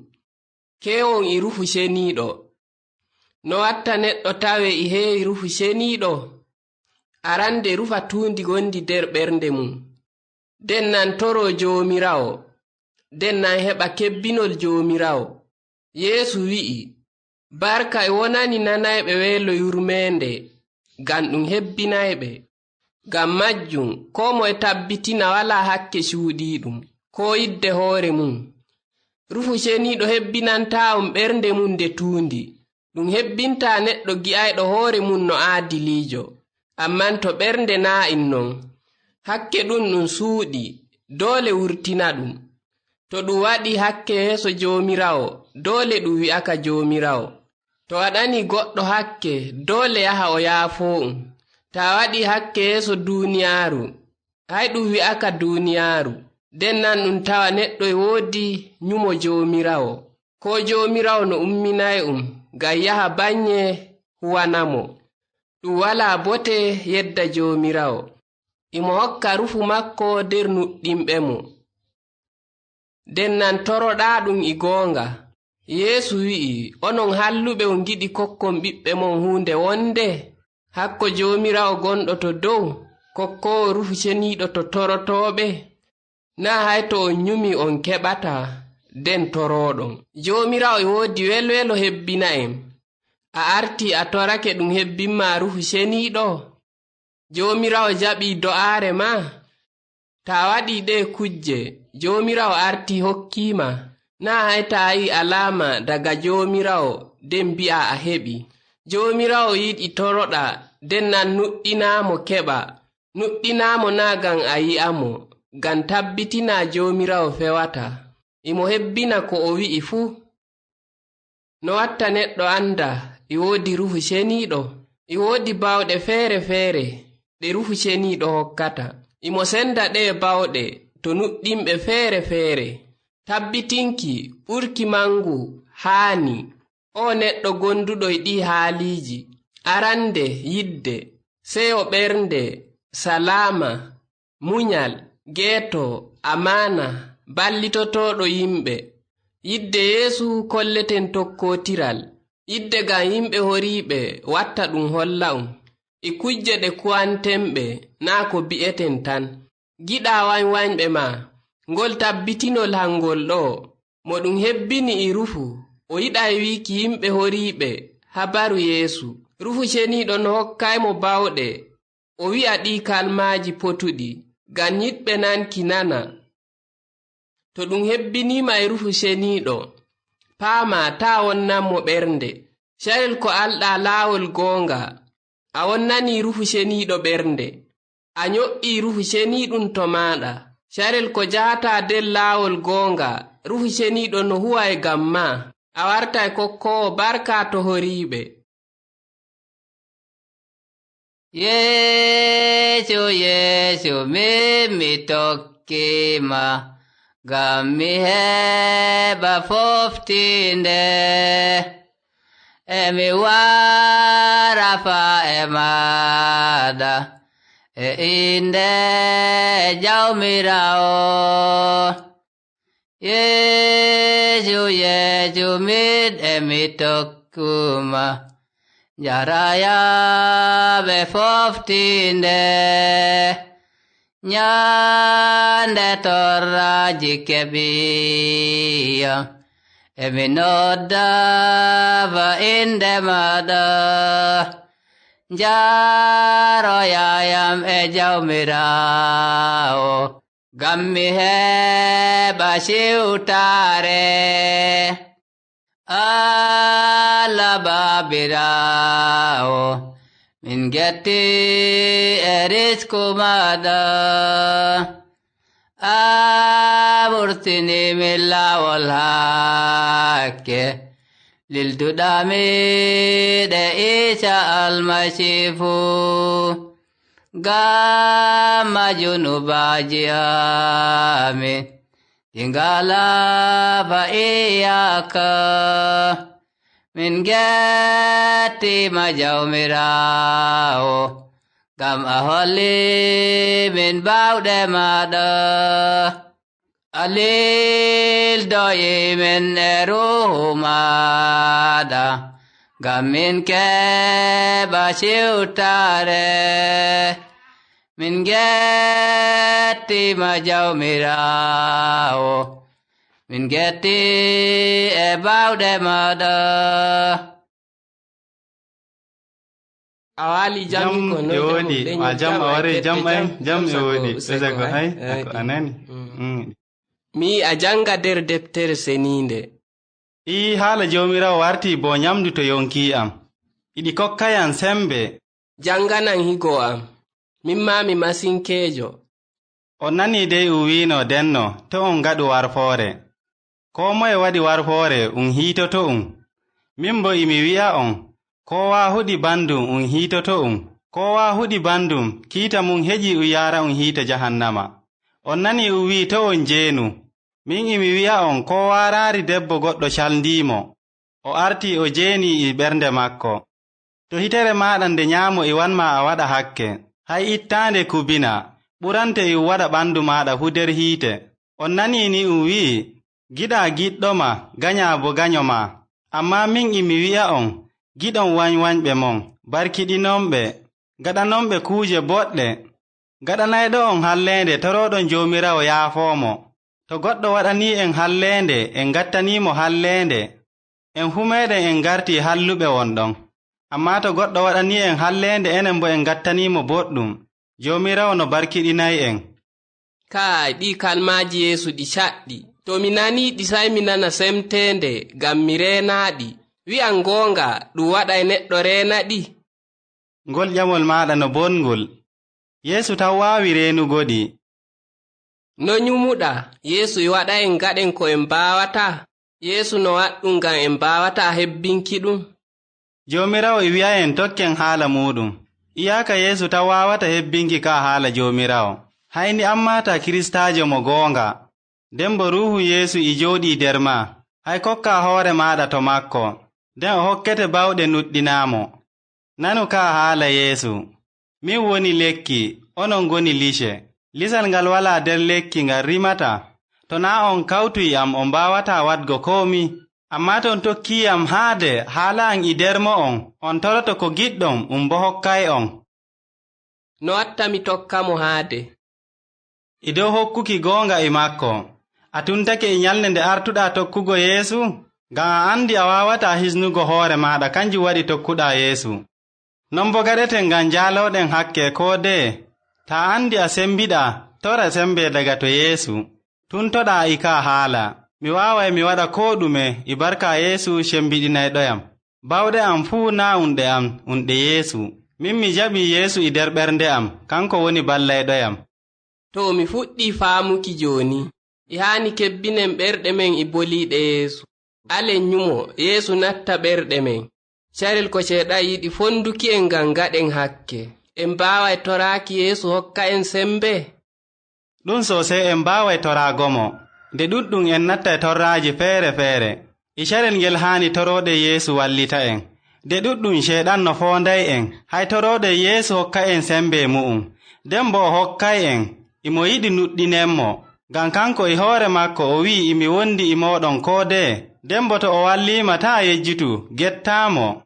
kewon e Ruhu Ceniiɗo. No watta neɗɗo tawe e heewi Ruhu Ceniiɗo? Arande rufa tuundi gondi nder ɓernde mum, nden nan toro Joomiraawo, nden nan heɓa kebbinol Joomiraawo. Yeesu wi'i, barka e wonani nanayɓe weelo yurmeende, ngam ɗum hebbinayɓe. Ngam majjum koo moye tabbitina wala hakke cuuɗiiɗum, ko yidde hoore mum. Ruhu Ceniiɗo hebbinanta on ɓernde mum nde tuundi, ɗum hebbinta neɗɗo gi'ayɗo hoore mum no aadiliijo, amman to ɓernde naa in non. Hakke ɗum ɗum suuɗi, doole wurtina ɗum. To ɗum waɗi hakke yeeso Joomiraawo, doole ɗum wi'aka Joomiraawo. To waɗani goɗɗo hakke, doole yaha o yaafo-um. Taa waɗi hakke yeeso duuniyaaru, hay ɗum wi'aka duuniyaaru. Nden nan ɗum tawa neɗɗo e woodi nyumo Joomiraawo, ko Joomiraawo no umminay-um ngam yaha banye huwana-mo. Ɗum wala bote yedda Joomiraawo, emo hokka rufu maako nder nuɗɗinɓe mo. Nden nan toroɗa ɗum e goonga. Yeesu wi'i, onon halluɓe on ngiɗi kokkon ɓiɓɓe mon huunde wonde? Hakko Joomiraawo gonɗo to dow, kokkowo Ruhu Ceniiɗo to torotooɓe? Naa hay to on nyumi on keɓata, nden torooɗon. Joomiraawo e woodi welwelo hebbina en. A arti a torake ɗum hebbinma Ruhu Ceniiɗo? Joomiraawo jaɓi do'aare ma? Taa waɗi ɗe kujje, Joomiraawo arti hokkima. Naa hay taa yi'i alama daga Joomiraawo nden mbi'a a heɓi. Joomiraawo yiɗi toroɗa nden nan nuɗɗinaamo keɓa. Nuɗɗinaamo naa ngam a yi'amo, ngam tabbitina Joomiraawo fewata. Emo hebbina ko o wi'i fuu. No watta neɗɗo anda e woodi Ruhu Ceniiɗo? E woodi bawɗe feere-feere ɗe Ruhu Ceniiɗo hokkata. Emo senda ɗe bawɗe to nuɗɗinɓe feere-feere. Tabbitinki ɓurki mangu haani. O neɗɗo gonduɗo e ɗi haaliiji. Arande yidde, seyo ɓernde, salama, munyal, geeto, amana, ballitotoɗo yimɓe. Yidde Yeesu kolleten tokkotiral. Yidde ngam yimɓe horiiɓe watta ɗum holla um. E kujje ɗe kuwantenɓe naa ko bi'eten tan. Giɗa wanywanyɓe ma, ngol tabbitinol hangol ɗo, mo ɗum hebbini e rufu, o yiɗay wiiki yimɓe horiiɓe habaru Yeesu. Rufu ceniiɗo no hokkaymo bawɗe, o wi'a ɗi kalmaaji potuɗi, ngam yiɗɓe nanki nana. To ɗum hebbinima e rufu ceniiɗo, paama taa wonnanmo ɓernde. Carel ko alɗa laawol goonga, a wonnani rufu ceniiɗo ɓernde. A nyo'i rufu ceniiɗum to maaɗa. Carel ko njahata nder laawol goonga, rufu ceniiɗo no huway ngam ma. A wartay kokkowo barka to horiiɓe. Yeesu, Yeesu, min mi tokkima, ngam mi heɓa foftinde. Emi wara fa e maɗa, e inde Jawmirawo. Yeesu, Yeesu, min emi tokkuma, njarayam e foftinde. Nyande torraji keɓiyam, emi nodda ba inde maɗa. Njaroyayam e Jawmirawo, ngam mi heɓa siwtare. Allah Baabirawo, min getti e risku maɗa. A wurtini min laawol hakke, lilduɗa min e Iisa Almasiifu. Ngam junubaji amin, ɗi ngalaa ba iyaka. Min gettima Jawmirawo, ngam a holli min bawɗe maɗa. A lildoyi min e Ruhu maɗa, ngam min keɓa siwtare. Min gettima Jawmirawo, min getti e bawɗe maɗa. A waali jam Jam ko e noy woɗi, lenyol ma jam a wari jam ai, jam e usako, woɗi. usako, Usako ai. ai, ako a nani. Mi yi'i a janga nder deftere seniinde. I haala Jawmirawo warti bo nyamdu to yonki am. Iɗi kokkayan sembe. Janganan higo am, min ma mi masinkeejo. On nani dei um wiino denno to on ngaɗu warfoore. Ko moye waɗi warfoore um hiitoto um. Min bo emi wi'a on, kowa huɗi bandum um hiitoto um. Kowa huɗi bandum kiita mum heƴi um yara um hiite jahannama. On nani um wi'i to on njeenu. Min emi wi'a on kowa raari debbo goɗɗo calndimo. O arti o jeeni e ɓernde makko. To hitere maɗa nde nyaamo e wanma a waɗa hakke, hay ittande kubina, ɓurante e waɗa ɓandu maɗa fuu nder hiite. On nani ni um wi'i, giɗa giɗɗoma, ganya bo ganyo ma. Amma min emi wi'a on, giɗon wanywanyɓe mon, barkiɗinonɓe, gaɗanonɓe kuuje boɗɗe, gaɗanayɗo on halleende toroɗon Joomiraawo yaafomo. To goɗɗo waɗani en halleende en gattanimo halleende, en fuu meɗen en ngarti halluɓe wonɗon. Amma to goɗɗo waɗani en halleende enen bo en gattanimo boɗɗum, Joomiraawo no barkiɗinay en. Kai, ɗi kalmaaji Yeesu ɗi caɗɗi. To mi nani ɗi sai mi nana semtende ngam mi reenaɗi. Wi'an goonga ɗum waɗay neɗɗo reenaɗi. Ngol ƴamol maɗa no bongol. Yeesu tan waawi reenugo ɗi. No nyumuɗa, Yeesu waɗay en ngaɗen ko en mbaawata. Yeesu no waɗɗum ngam en mbaawata hebbinki ɗum. Joomiraawo e wi'a en tokken haala muɗum. Iyaka Yeesu tan waawata hebbinki ka haala Joomiraawo. Hayni ammata kiristaajo mo goonga. Nden bo Ruuhu Yeesu e jooɗi nder ma, hay kokka hoore maɗa to makko. Nden o hokkete bawɗe nuɗɗinaamo. Nanu ka haala Yeesu. Min woni lekki, onon ngoni lice. Lisal ngal wala nder lekki ngal rimata. To naa on kawtuyi am on mbaawata wadgo komi. Amma to on tokkiyam haade haala am e nder mo'on, on toroto ko giɗɗon um bo hokkay on. No watta mi tokkamo haade. E dow hokkuki goonga e makko. A tuntake e nyalnde nde artuɗa tokkugo Yeesu? Ngam a andi a waawata hisnugo hoore maɗa kanjum waɗi tokkuɗa Yeesu. Non bo gaɗeten ngam njaaloɗen hakke ko ndeye. Ta andi a sembiɗa tora sembe daga to Yeesu. Tuntoɗa e ka haala. Mi waaway mi waɗa ko ɗume e barka Yeesu cembiɗinayɗoyam. Bawɗe am fuu naa unɗe am unɗe Yeesu. Min mi jaɓi Yeesu e nder ɓernde am, kanko woni ballayɗoyam. To mi fuɗɗi faamuki jooni. E haani kebbinen ɓerɗe men e boliiɗe Yeesu. Alen nyumo Yeesu natta ɓerɗe men. Carel ko ceeɗa yiɗi fonduki en ngam ngaɗen hakke. En mbaaway toraaki Yeesu hokka en sembe? Ɗum sosai en mbaaway toraago mo. Nde ɗuɗɗum en nattay torraaji feere-feere. E carel ngel haani torooɗe Yeesu wallita en. Nde ɗuɗɗum ceeɗan no foonday en, hay torooɗe Yeesu hokka en sembe mu'um. Nden bo o hokkay en, imo yiɗi nuɗɗinen-mo. Ngam kanko e hoore makko o wi'i imi wondi e moɗon ko ndeye. Nden bo to o wallima taa yejjitu, gettaamo.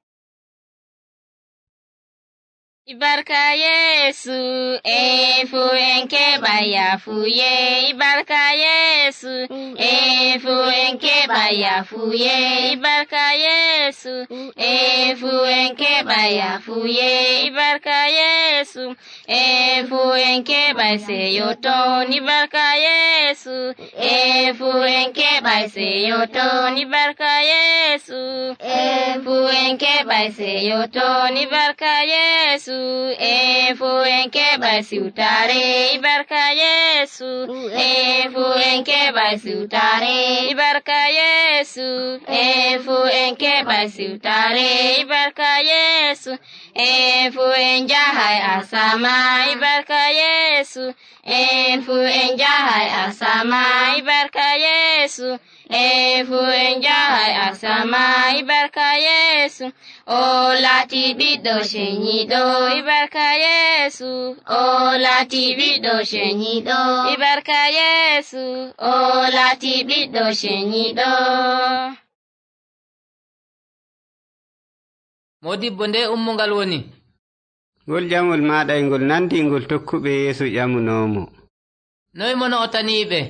Ibarka Yesu, en fu en keɓa yafuye. Ibarka Yesu, en fu en keɓa yafuye. Ibarka Yesu, en fu en keɓa yafuye. Ibarka Yesu, en fu en keɓa seyo ton. Ibarka Yesu, en fu en keɓa seyo ton. Ibarka Yesu, en fu en keɓa seyo ton. Ibarka Yesu. En fu en keɓa siwtare. Ibarka Yesu, en fu en keɓa siwtare. Ibarka Yesu, en fu en keɓa siwtare. Ibarka Yesu, en fu en jahay asama. Ibarka Yesu, en fu en jahay asama. Ibarka Yesu, en fu en jahay asama. Ibarka Yesu, o laati ɓiɗɗo ceniiɗo. Ibarka Yesu, o laati ɓiɗɗo ceniiɗo. Ibarka Yesu, o laati ɓiɗɗo ceniiɗo. Modibbo nde ummugal woni. Ngol ƴamol maɗa e ngol nandi ngol tokkuɓe Yeesu ƴamunomo. Noy mono o taniiɓe?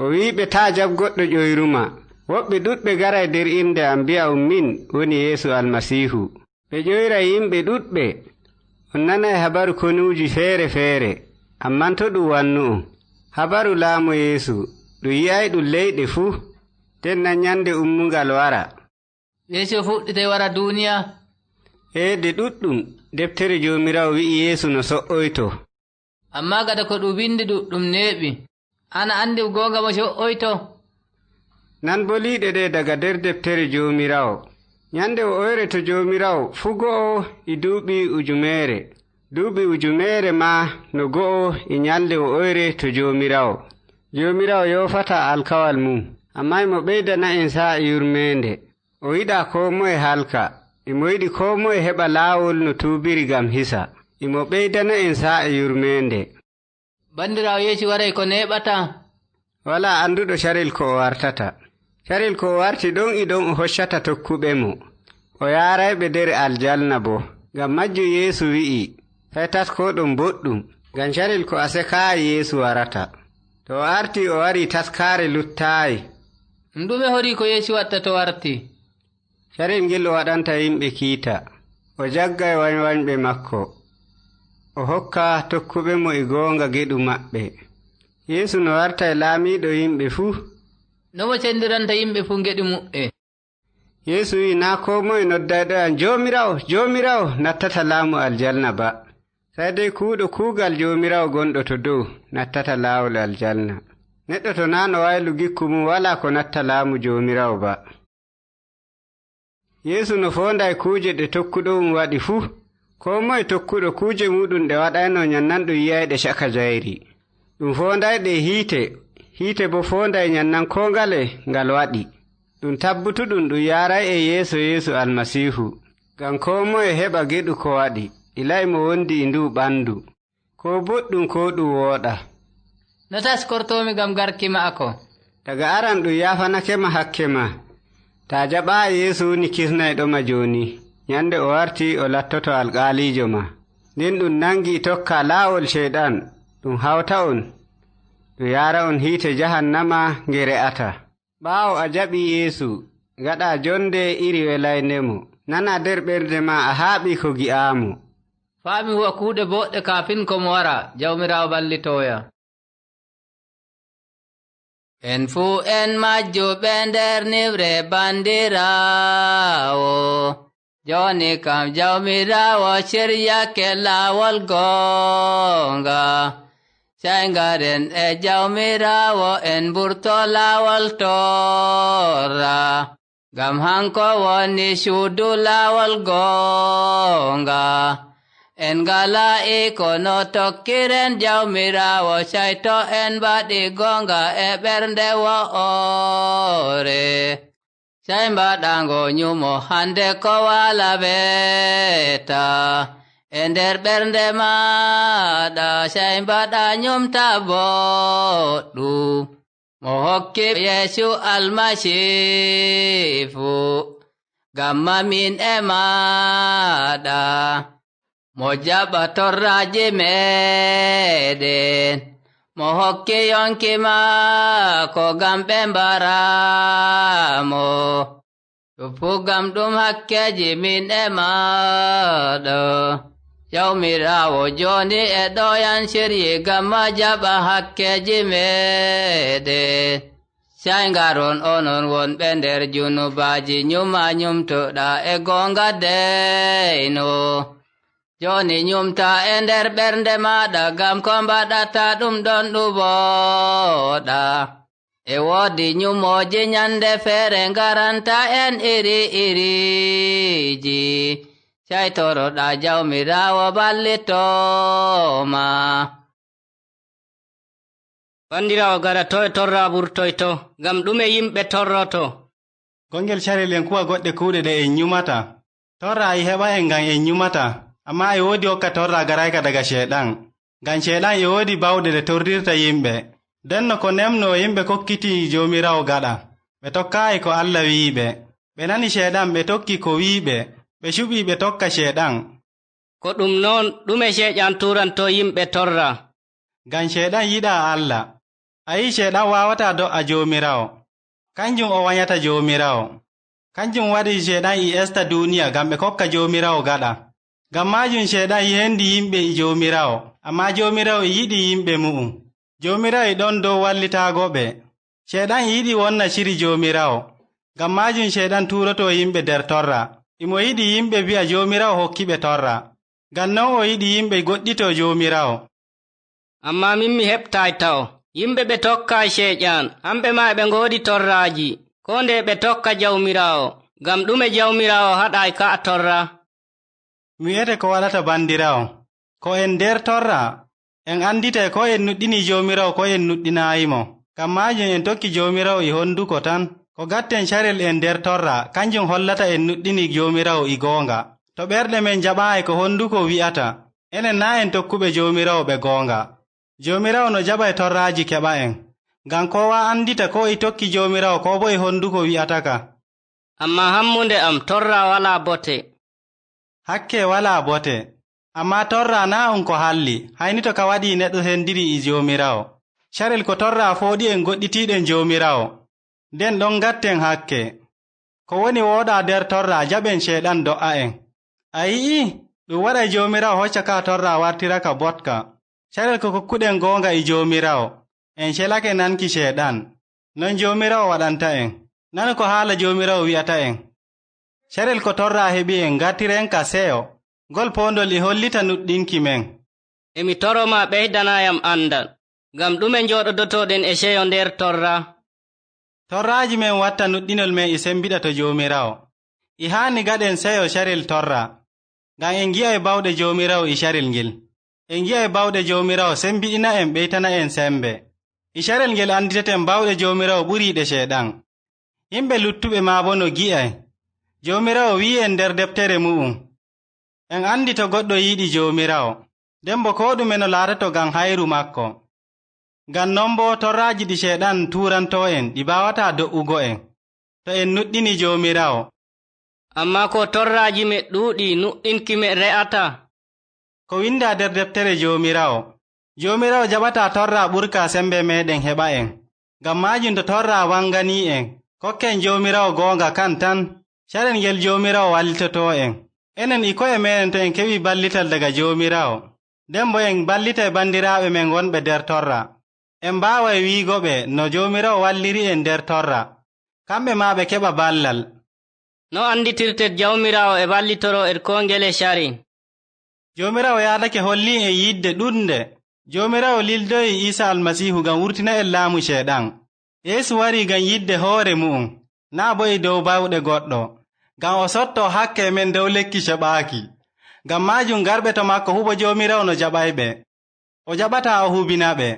O wi'iɓe taa jab goɗɗo ƴoyruma. Woɓɓe ɗuɗɓe gara e nder inde am mbi'a um min woni Yeesu Almasiihu. Ɓe ƴoyra yimɓe ɗuɗɓe. On nanay habaru konuuji feere-feere, amman to ɗum wannu on. Habaru laamu Yeesu, ɗum yi'ay ɗum leyɗe fuu, nden nan nyande ummungal wara. Yeesu fuɗɗitay wara duuniya. Ee nde ɗuɗɗum deftere Joomiraawo wi'i Yeesu no so'oyto. Amma gada ko ɗum windi ɗuɗɗum neeɓi. Ana andi goonga mo so'oyto. Nan boliiɗe ɗe daga nder deftere Joomiraawo. Nyande o oyre to Joomiraawo fuu go'o e duuɓi ujumeere. Duuɓi ujumeere ma no go'o e nyalde o oyre to Joomiraawo. Joomiraawo yoofata alkawal mum, amma emo ɓeydana en saa'i yurmeende. O yiɗaa ko moye halka, emo yiɗi ko moye heɓa laawol no tuubiri ngam hisa. Emo ɓeydana en saa'i yurmeende. Bandiraawo Yeesu waray ko neeɓata. Wala anduɗo carel ko o wartata. Carel ko o warti ɗon e ɗon o hoccata tokkuɓe mo. O yaarayɓe nder aljanna bo. Ngam majjum Yeesu wi'i, sey taskoɗon boɗɗum, ngam carel ko a sekaayi Yeesu warata. To o arti o wari taskaare luttaayi. Ɗum ɗume hori ko Yeesu watta to warti? Carel ngel o waɗanta yimɓe kiita. O jaggay wanywanyɓe makko. O hokka tokkuɓe mo e goonga geɗu maɓɓe. Yeesu no wartay laamiiɗo yimɓe fuu. No mo sendiranta yimɓe fuu ngeɗu mu'e. Yeesu wi'i naa ko moye noddayɗo yam Joomiraawo, Joomiraawo nattata laamu aljanna ba. Sey dai kuuɗo kuugal Joomiraawo gonɗo to dow nattata laawol aljanna. Neɗɗo to naa no waylu gikku mum walaa ko natta laamu Joomiraawo ba. Yeesu no foonday kuuje ɗe tokkuɗo um waɗi fuu. Ko moye tokkuɗo kuuje muɗum ɗe waɗayno nyannan ɗum yi'ayɗe caka jayri. Ɗum foondayɗe hiite, hiite bo foonday nyannan ko ngale ngal waɗi. Ɗum tabbutuɗum ɗum yaaray e yeeso Yeesu Almasiihu, ngam koo moye heɓa geɗu ko waɗi, ilay mo wondi e ndu ɓandu. Ko boɗɗum ko ɗum wooɗa. No taskortomi ngam garki maako. Daga aran ɗum yaafanake ma hakke ma. Taa jaɓaayi Yeesu woni kisnayɗo-ma jooni, nyande o warti o lattoto alƙaaliijo ma. Nden ɗum nangi tokka laawol Shayɗan, ɗum hawta on, ɗum yaara on hiite jahannama nge re'ata. Ɓaawo a jaɓi Yeesu, ngaɗa jonde iri welaynde mo, nana nder ɓernde ma a haaɓi ko gi'aamo. Faa mi huwa kuuɗe boɗɗe kafin ko mo wara, Jawmirawo ballitoya. En fuu en majjuɓe nder niwre bandirawo. Joni kam Jawmirawo shiryake laawol goonga. Sey ngaren e Jawmirawo en mburto laawol torra. Ngam hanko woni cuudu laawol goonga. En ngala iko no tokkiren Jawmirawo sey to en mbaɗi goonga e ɓernde wo'ore. Sey mbaɗango nyumo hande ko wala beta. E nder ɓernde maɗa sey mbaɗa nyumta boɗɗum. Mo hokki Yeesu Almasiifu ngamma min e maɗa. Mo jaɓa torraji meɗen. Mo hokki yonki maako ngam ɓe mbaramo. Ɗum fuu ngam ɗum hakkeji min e maɗa. Jawmirawo joni e ɗoyan shiryi ngam ma jaɓa hakkeji meɗen. Sey ngaron onon wonɓe nder junubaji nyuma nyumtoɗa e gonga deino. Joni nyumta e nder ɓernde maɗa ngam ko mbaɗata ɗum ɗon ɗuboɗa. E woodi nyumoji nyande feere ngaranta en iri iriji. Sey toroɗa Jawmirawo ballitoma. Bandirawo gaɗa toye torra ɓurtoyto, ngam ɗume yimɓe torroto. Gongel carel en kuwa goɗɗe kuuɗe ɗe en nyumata. Torra e heɓa en ngam en nyumata, amma e woodi hokka torra garayka daga Shayɗan. Ngam Shayɗan e woodi bawɗe ɗe torrirta yimɓe. Ndenno ko nemno yimɓe kokkiti Jomirawo gaɗa. Ɓe tokkaayi ko Allah wi'iɓe. Ɓe nani Shayɗan ɓe tokki ko wi'iɓe. Ɓe cuɓi ɓe tokka Shayɗan. Ko ɗum non ɗume Shayɗan turanto yimɓe torra. Ngam Shayɗan yiɗa Allah. A yi'i Shayɗan wawata do'a Jomirawo. Kanjum o wanyata Jomirawo. Kanjum waɗi Shayɗan e esta duniya ngam ɓe kokka Jomirawo gaɗa. Ngam majum Shayɗan hendi yimɓe e Jomirawo, amma Jomirawo e yiɗi yimɓe mu'um. Jomirawo e ɗon dow wallitaago ɓe. Shayɗan e yiɗi wonna shiri Jomirawo. Ngam majum Shayɗan turoto yimɓe nder torra. Imo yiɗi yimɓe mbi'a Jomirawo hokkiɓe torra. Ngam non o yiɗi yimɓe goɗɗito Jomirawo. Amma min mi heɓtaay taw. Yimɓe ɓe tokkaay Shayɗan, hamɓe ma ɓe ngoodi torraaji, ko nde ɓe tokka Jawmirawo, ngam ɗume Jawmirawo haɗaay ka'a torra. Mi wi'ete ko waɗata bandirawo. Ko en nder torra, en anditay ko en nuɗɗini Jomirawo ko en nuɗɗinaayimo. Ngam majum en tokki Jomirawo e honduko tan. Ko gatten carel en nder torra, kanjum hollata en nuɗɗini Jomirawo e goonga. To ɓerɗe men jaɓaayi ko honduko wi'ata, enen naa en tokkuɓe Jomirawo ɓe goonga. Jomirawo no jaɓay torraaji keɓa en. Ngam kowa andita ko e tokki Jomirawo ko bo e honduko wi'ata ka. Amma hammunde am torra wala bote. Hakke wala bote. Amma torra naa on ko halli, hayni to ka waɗi neɗɗo hendiri e Jomirawo. Carel ko torra fooɗi en goɗɗitiɗen Jomirawo. Nden ɗon gatten hakke. Ko woni wooɗa nder torra jaɓen Shayɗan do'a en. A yi'i ɗum waɗay Jomirawo hocca ka torra wartira ka botka. Carel ko kokkuɗen goonga e Jomirawo, en celake nanki Shayɗan. Non Jomirawo waɗanta en. Nanu ko haala Jomirawo wi'ata en. Carel ko torra heɓi en gartiren ka seyo. Ngol pondol e hollita nuɗɗinki men. Emi toroma ɓeydanayam andal, ngam ɗume njoɗodotoɗen e seyo nder torra. Torraaji men watta nuɗɗinol men e sembiɗa to Jomirawo. E haani gaɗen seyo carel torra. Ngam en ngi'ay bawɗe Jomirawo e carel ngel. En ngi'ay bawɗe Jomirawo sembiɗina en ɓeytana en sembe. E carel ngel anditeten bawɗe Jomirawo ɓuriiɗe Shayɗan. Yimɓe luttuɓe ma bo no gi'ay. Jomirawo wi'i en nder deftere mu'um. En andi to goɗɗo yiɗi Jomirawo, nden bo ko ɗume no laatoto ngam hayru makko. Ngam non bo torraaji ɗi Shayɗan turanto en ɗi mbawata do'ugo en, to en nuɗɗini Jomirawo. Amma ko torraaji me ɗuuɗi nuɗɗinki me re'ata. Ko winda nder deftere Jomirawo. Jomirawo jaɓata torra ɓurka sembe meɗen heɓa en. Ngam majum to torra wangani en, kokken Jomirawo goonga kan tan, carel ngel Jomirawo wallitoto en. Enen e ko'e meɗen to en keɓi ballital daga Jomirawo, nden bo en ballitay bandiraaɓe men wonɓe nder torra. En mbaway wiigo ɓe no Jomirawo walliri en nder torra. Kamɓe ma ɓe keɓa ballal. No anditirte Jawmirawo e wallitoro en ko ngele sharin. Jomirawo yaadake holli en yidde ɗuɗnde. Jomirawo lildoyi Isa Almasihu ngam wurtina en laamu Shayɗan. Yeesu wari ngam yidde hoore mu'um, naa bo e dow bawɗe goɗɗo. Ngam o sotto hakke men dow lekki ceɓaaki. Ngam majum garɓe to makko hubo Jomirawo no jaɓayɓe. O jaɓata o hubina ɓe.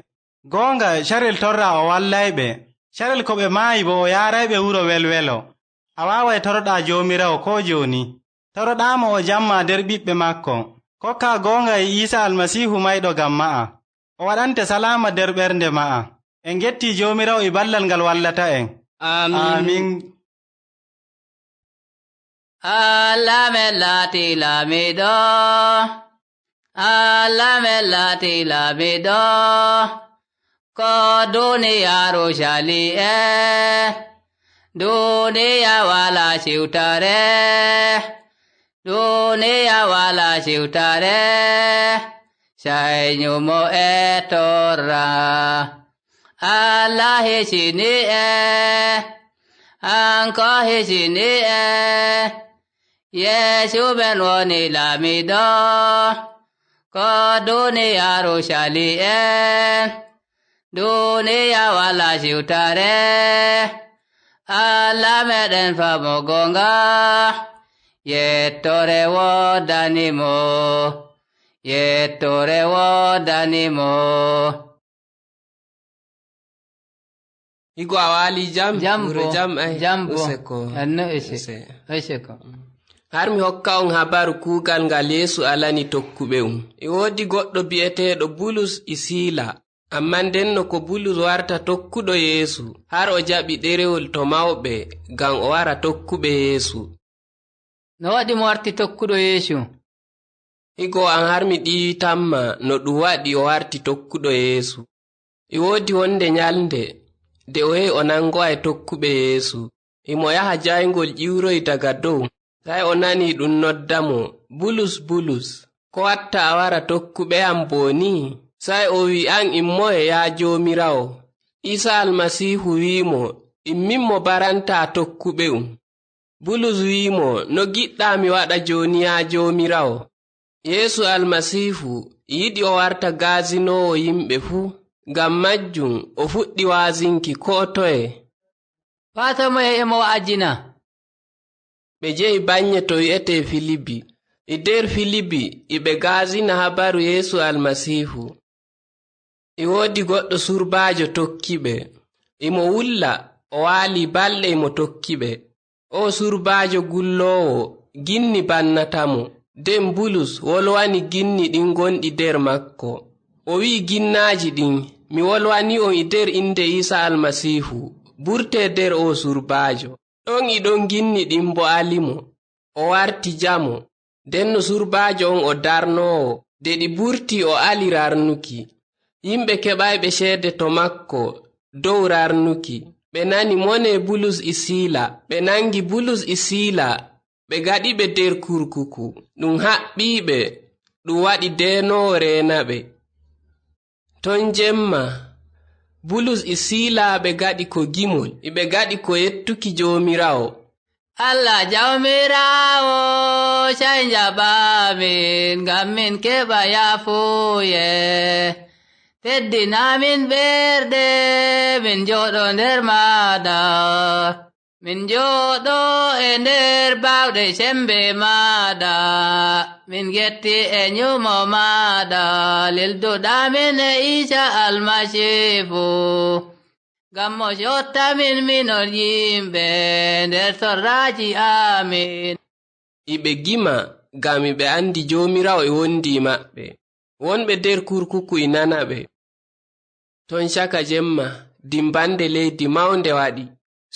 Goonga carel torra o wallayɓe. Carel ko ɓe maayi bo o yarayɓe wuro welwelo. A waway toroɗa Jomirawo ko joni. Toroɗamo o jamma nder ɓiɓɓe makko. Kokka goonga e Isa Almasihu mayɗo ngam ma'a. O waɗante salama nder ɓernde ma'a. En getti Jomirawo e ballal ngal wallata en. Amin. Amin. Allah men laati laamiɗo. Allah men laati laamiɗo. Ko duniyaaru cali en. Duniya wala siwtare. Duniya wala siwtare. Sey nyumo e torra. Allah hisini en. Hanko hisini en. Yeesu men woni laamiɗo. Ko duniyaaru cali en. Duniya wala siwtare. Allah meɗen famo gonga. Yettore wodanimo. Yettore wodanimo. Higo a waali jam, Jam wuro bo, jam ai. jam bo. Useko. Anno ese. Use. Ese ko. Har mi hokka on habaru kuugal ngal Yeesu alani tokkuɓe um. E woodi goɗɗo bi'eteeɗo Bulus e Siila. Amma ndenno ko Bulus warta tokkuɗo Yeesu, har o jaɓi ɗerewol to mawɓe ngam o wara tokkuɓe Yeesu. No waɗi mo warti tokkuɗo Yeesu. Higo an har mi ɗiitamma no ɗum waɗi o warti tokkuɗo Yeesu. E woodi wonde nyalnde, de o yahi o nangowa e tokkuɓe Yeesu. Imo yaha jayngol ƴiwroy daga dow, sey o nani ɗum noddamo, Bulus Bulus, ko watta a wara tokkuɓe am bo ni? Sey o wi'i an immoye yaa Jomirawo. Isa Almasihu wi'imo, immin mo baranta tokkuɓe um. Bulus wi'imo, no giɗɗa mi waɗa joni yaa Jomirawo. Yeesu Almasihu yiɗi o warta gaazinowo yimɓe fuu, ngam majjum o fuɗɗi waazinki ko toye. Faa mo yahi emo wa'ajina. Ɓe jehi banye to wi'ete Filibi. E nder Filibi iɓe gaazina habaru Yeesu Almasihu. E woodi goɗɗo surbaajo tokkiɓe. Imo wulla o waali balɗe imo tokkiɓe. O surbaajo gulloowo ginni bannatamo. Nden Bulus wolwani ginni ɗin gonɗi nder makko. O wi'i ginnaaji ɗin, mi wolwani on e nder inde Isa Almasihu, burte nder o surbaajo. Ɗon e ɗon ginni ɗin bo alimo. O warti jamo. Nden no surbaajo on o darnowo, de ɗi burti o ali rarnuki. Yimɓe keɓayɓe ceede to makko dow rarnuki. Ɓe nani mone Bulus e Siila, ɓe nangi Bulus e Siila, ɓe gaɗi ɓe nder kurkuku. Ɗum haɓɓiiɓe, ɗum waɗi deenowo reena ɓe. Ton jemma, Bulus e Siila ɓe gaɗi ko gimol, ɓe gaɗi ko yettuki Jomirawo. Allah Jawmirawo sey njaɓamin ngam min keɓa yaafuye. Teddinamin ɓerɗe min joɗo nder maɗa. Min joɗo e nder baawɗe sembe maɗa. Min getti e nyumo maɗa lilduɗamin e Isa Almasifu. Ngam mo cottamin minon yimɓe nder torraji amin. Iɓe gima ngam ɓe andi jomirawo e wondi maɓɓe. Wonɓe nder kurkuku e nana ɓe. Ton caka jemma dimbande leydi mawnde waɗi.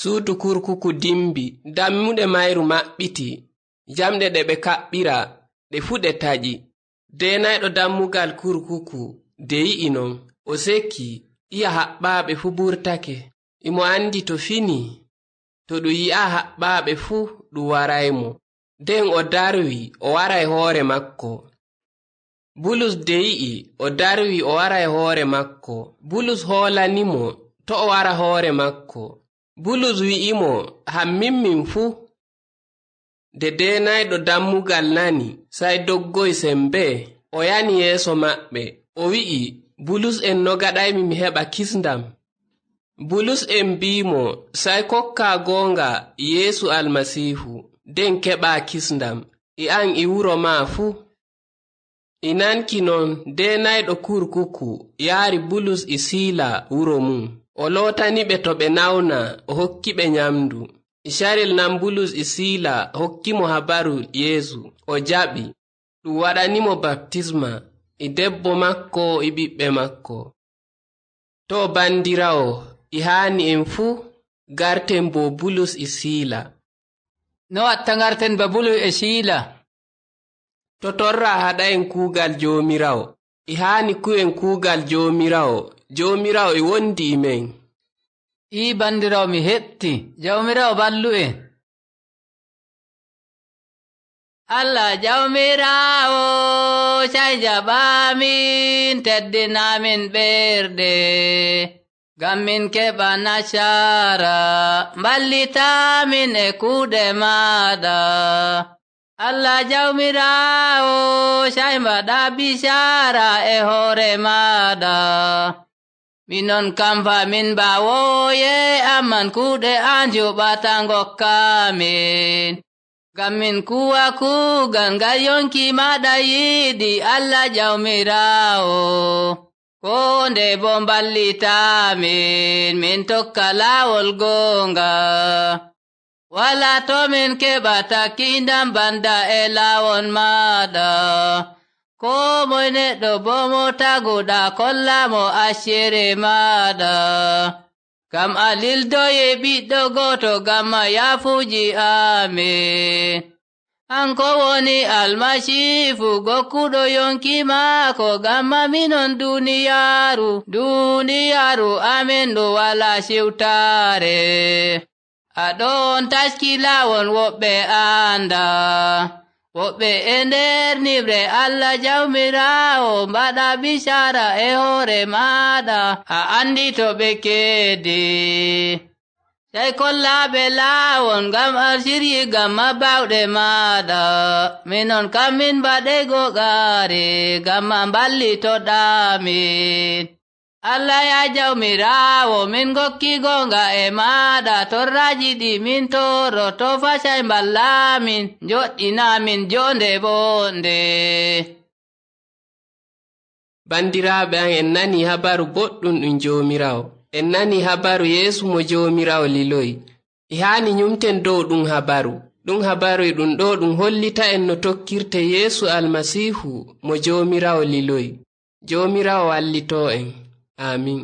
Suudu kurkuku dimbi, dammuɗe mayru maɓɓiti, jamɗe ɗe ɓe kaɓɓira ɗe fuu ɗe taƴi. Denayɗo dammugal kurkuku de yi'i non, o seki iya haɓɓaaɓe fuu burtake. Imo andi to fini, to ɗum yi'a haɓɓaaɓe fuu ɗum waraymo. Nden o darwi o waray hoore makko. Bulus de yi'i o darwi o waray hoore makko. Bulus hoolanimo to o wara hoore makko. Bulus wi'imo hammin min fuu. Nde denayɗo dammugal nani sai doggoy sembe o yani yeeso maɓɓe o wi'i Bulus en no gaɗaymi mi heɓa kisndam. Bulus en mbi'imo sai kokka goonga Yeesu Almasiihu nden keɓa kisndam e an e wuro ma fuu. E nanki non denayɗo kurkuku yaari Bulus e Siila wuro mum. O lotani ɓe to ɓe nawna o hokki ɓe nyamdu. Carel nan Bulus e Siila hokkimo habaru Yeesu o jaɓi. Ɗum waɗanimo baptisma e debbo makko e ɓiɓɓe makko. To bandirawo e haani en fuu garten bo Bulus e Siila. No watta garten ba Bulus e Siila? To torra haɗa en kuugal jomirawo. E haani kuwen kuugal jomirawo. Jomirawo e wondi e men. I bandirawo mi heɓti, jawmirawo ballu en. Allah jawmirawo sey jaɓamin teddinamin ɓerɗe. Ngam min keɓa nasara mballitamin e kuuɗe maɗa. Allah jawmirawo sey mbaɗa bishara e hoore maɗa. Minon kam fa min mbawoye amman kuuɗe an joɓata gokkamin. Ngam min kuwa kuugal ngal yonki maɗa yiɗi Allah jawmirawo. Ko nde bo mballitamin min tokka laawol goonga. Wala to min keɓata kindam banda e laawol maɗa. Ko moye neɗɗo bo mo taguɗa kollamo accere maɗa. Ngam a lildoye ɓiɗɗo goto gamma yafuji amin. Hanko woni Almasiifu gokkuɗo yonki maako gamma minon duniyaaru, duniyaaru amin ɗo wala siwtaare. Aɗon taski laawol woɓɓe anda. Woɓɓe e nder nibre Allah jawmirawo mbaɗa bishara e hoore maɗa a andi to ɓe keedi. Sey kollaɓe laawol ngam a siryi gamma bawɗe maɗa. Minon kam min mbaɗe gogaare gamma mballitoɗamin. Allah ya jawmirawo min gokki gonga e maɗa torraji ɗi min toroto fasai mballamin joɗɗinamin jonde bonde. Bandiraɓe an en nani habaru boɗɗum ɗum jomirawo. En nani habaru Yeesu mo jomirawo liloyi. E haani nyumten dow ɗum habaru. Ɗum habaru e ɗum ɗo ɗum hollita en no tokkirte Yeesu Almasiihu mo jomirawo liloyi. Jomirawo wallito en. Amin.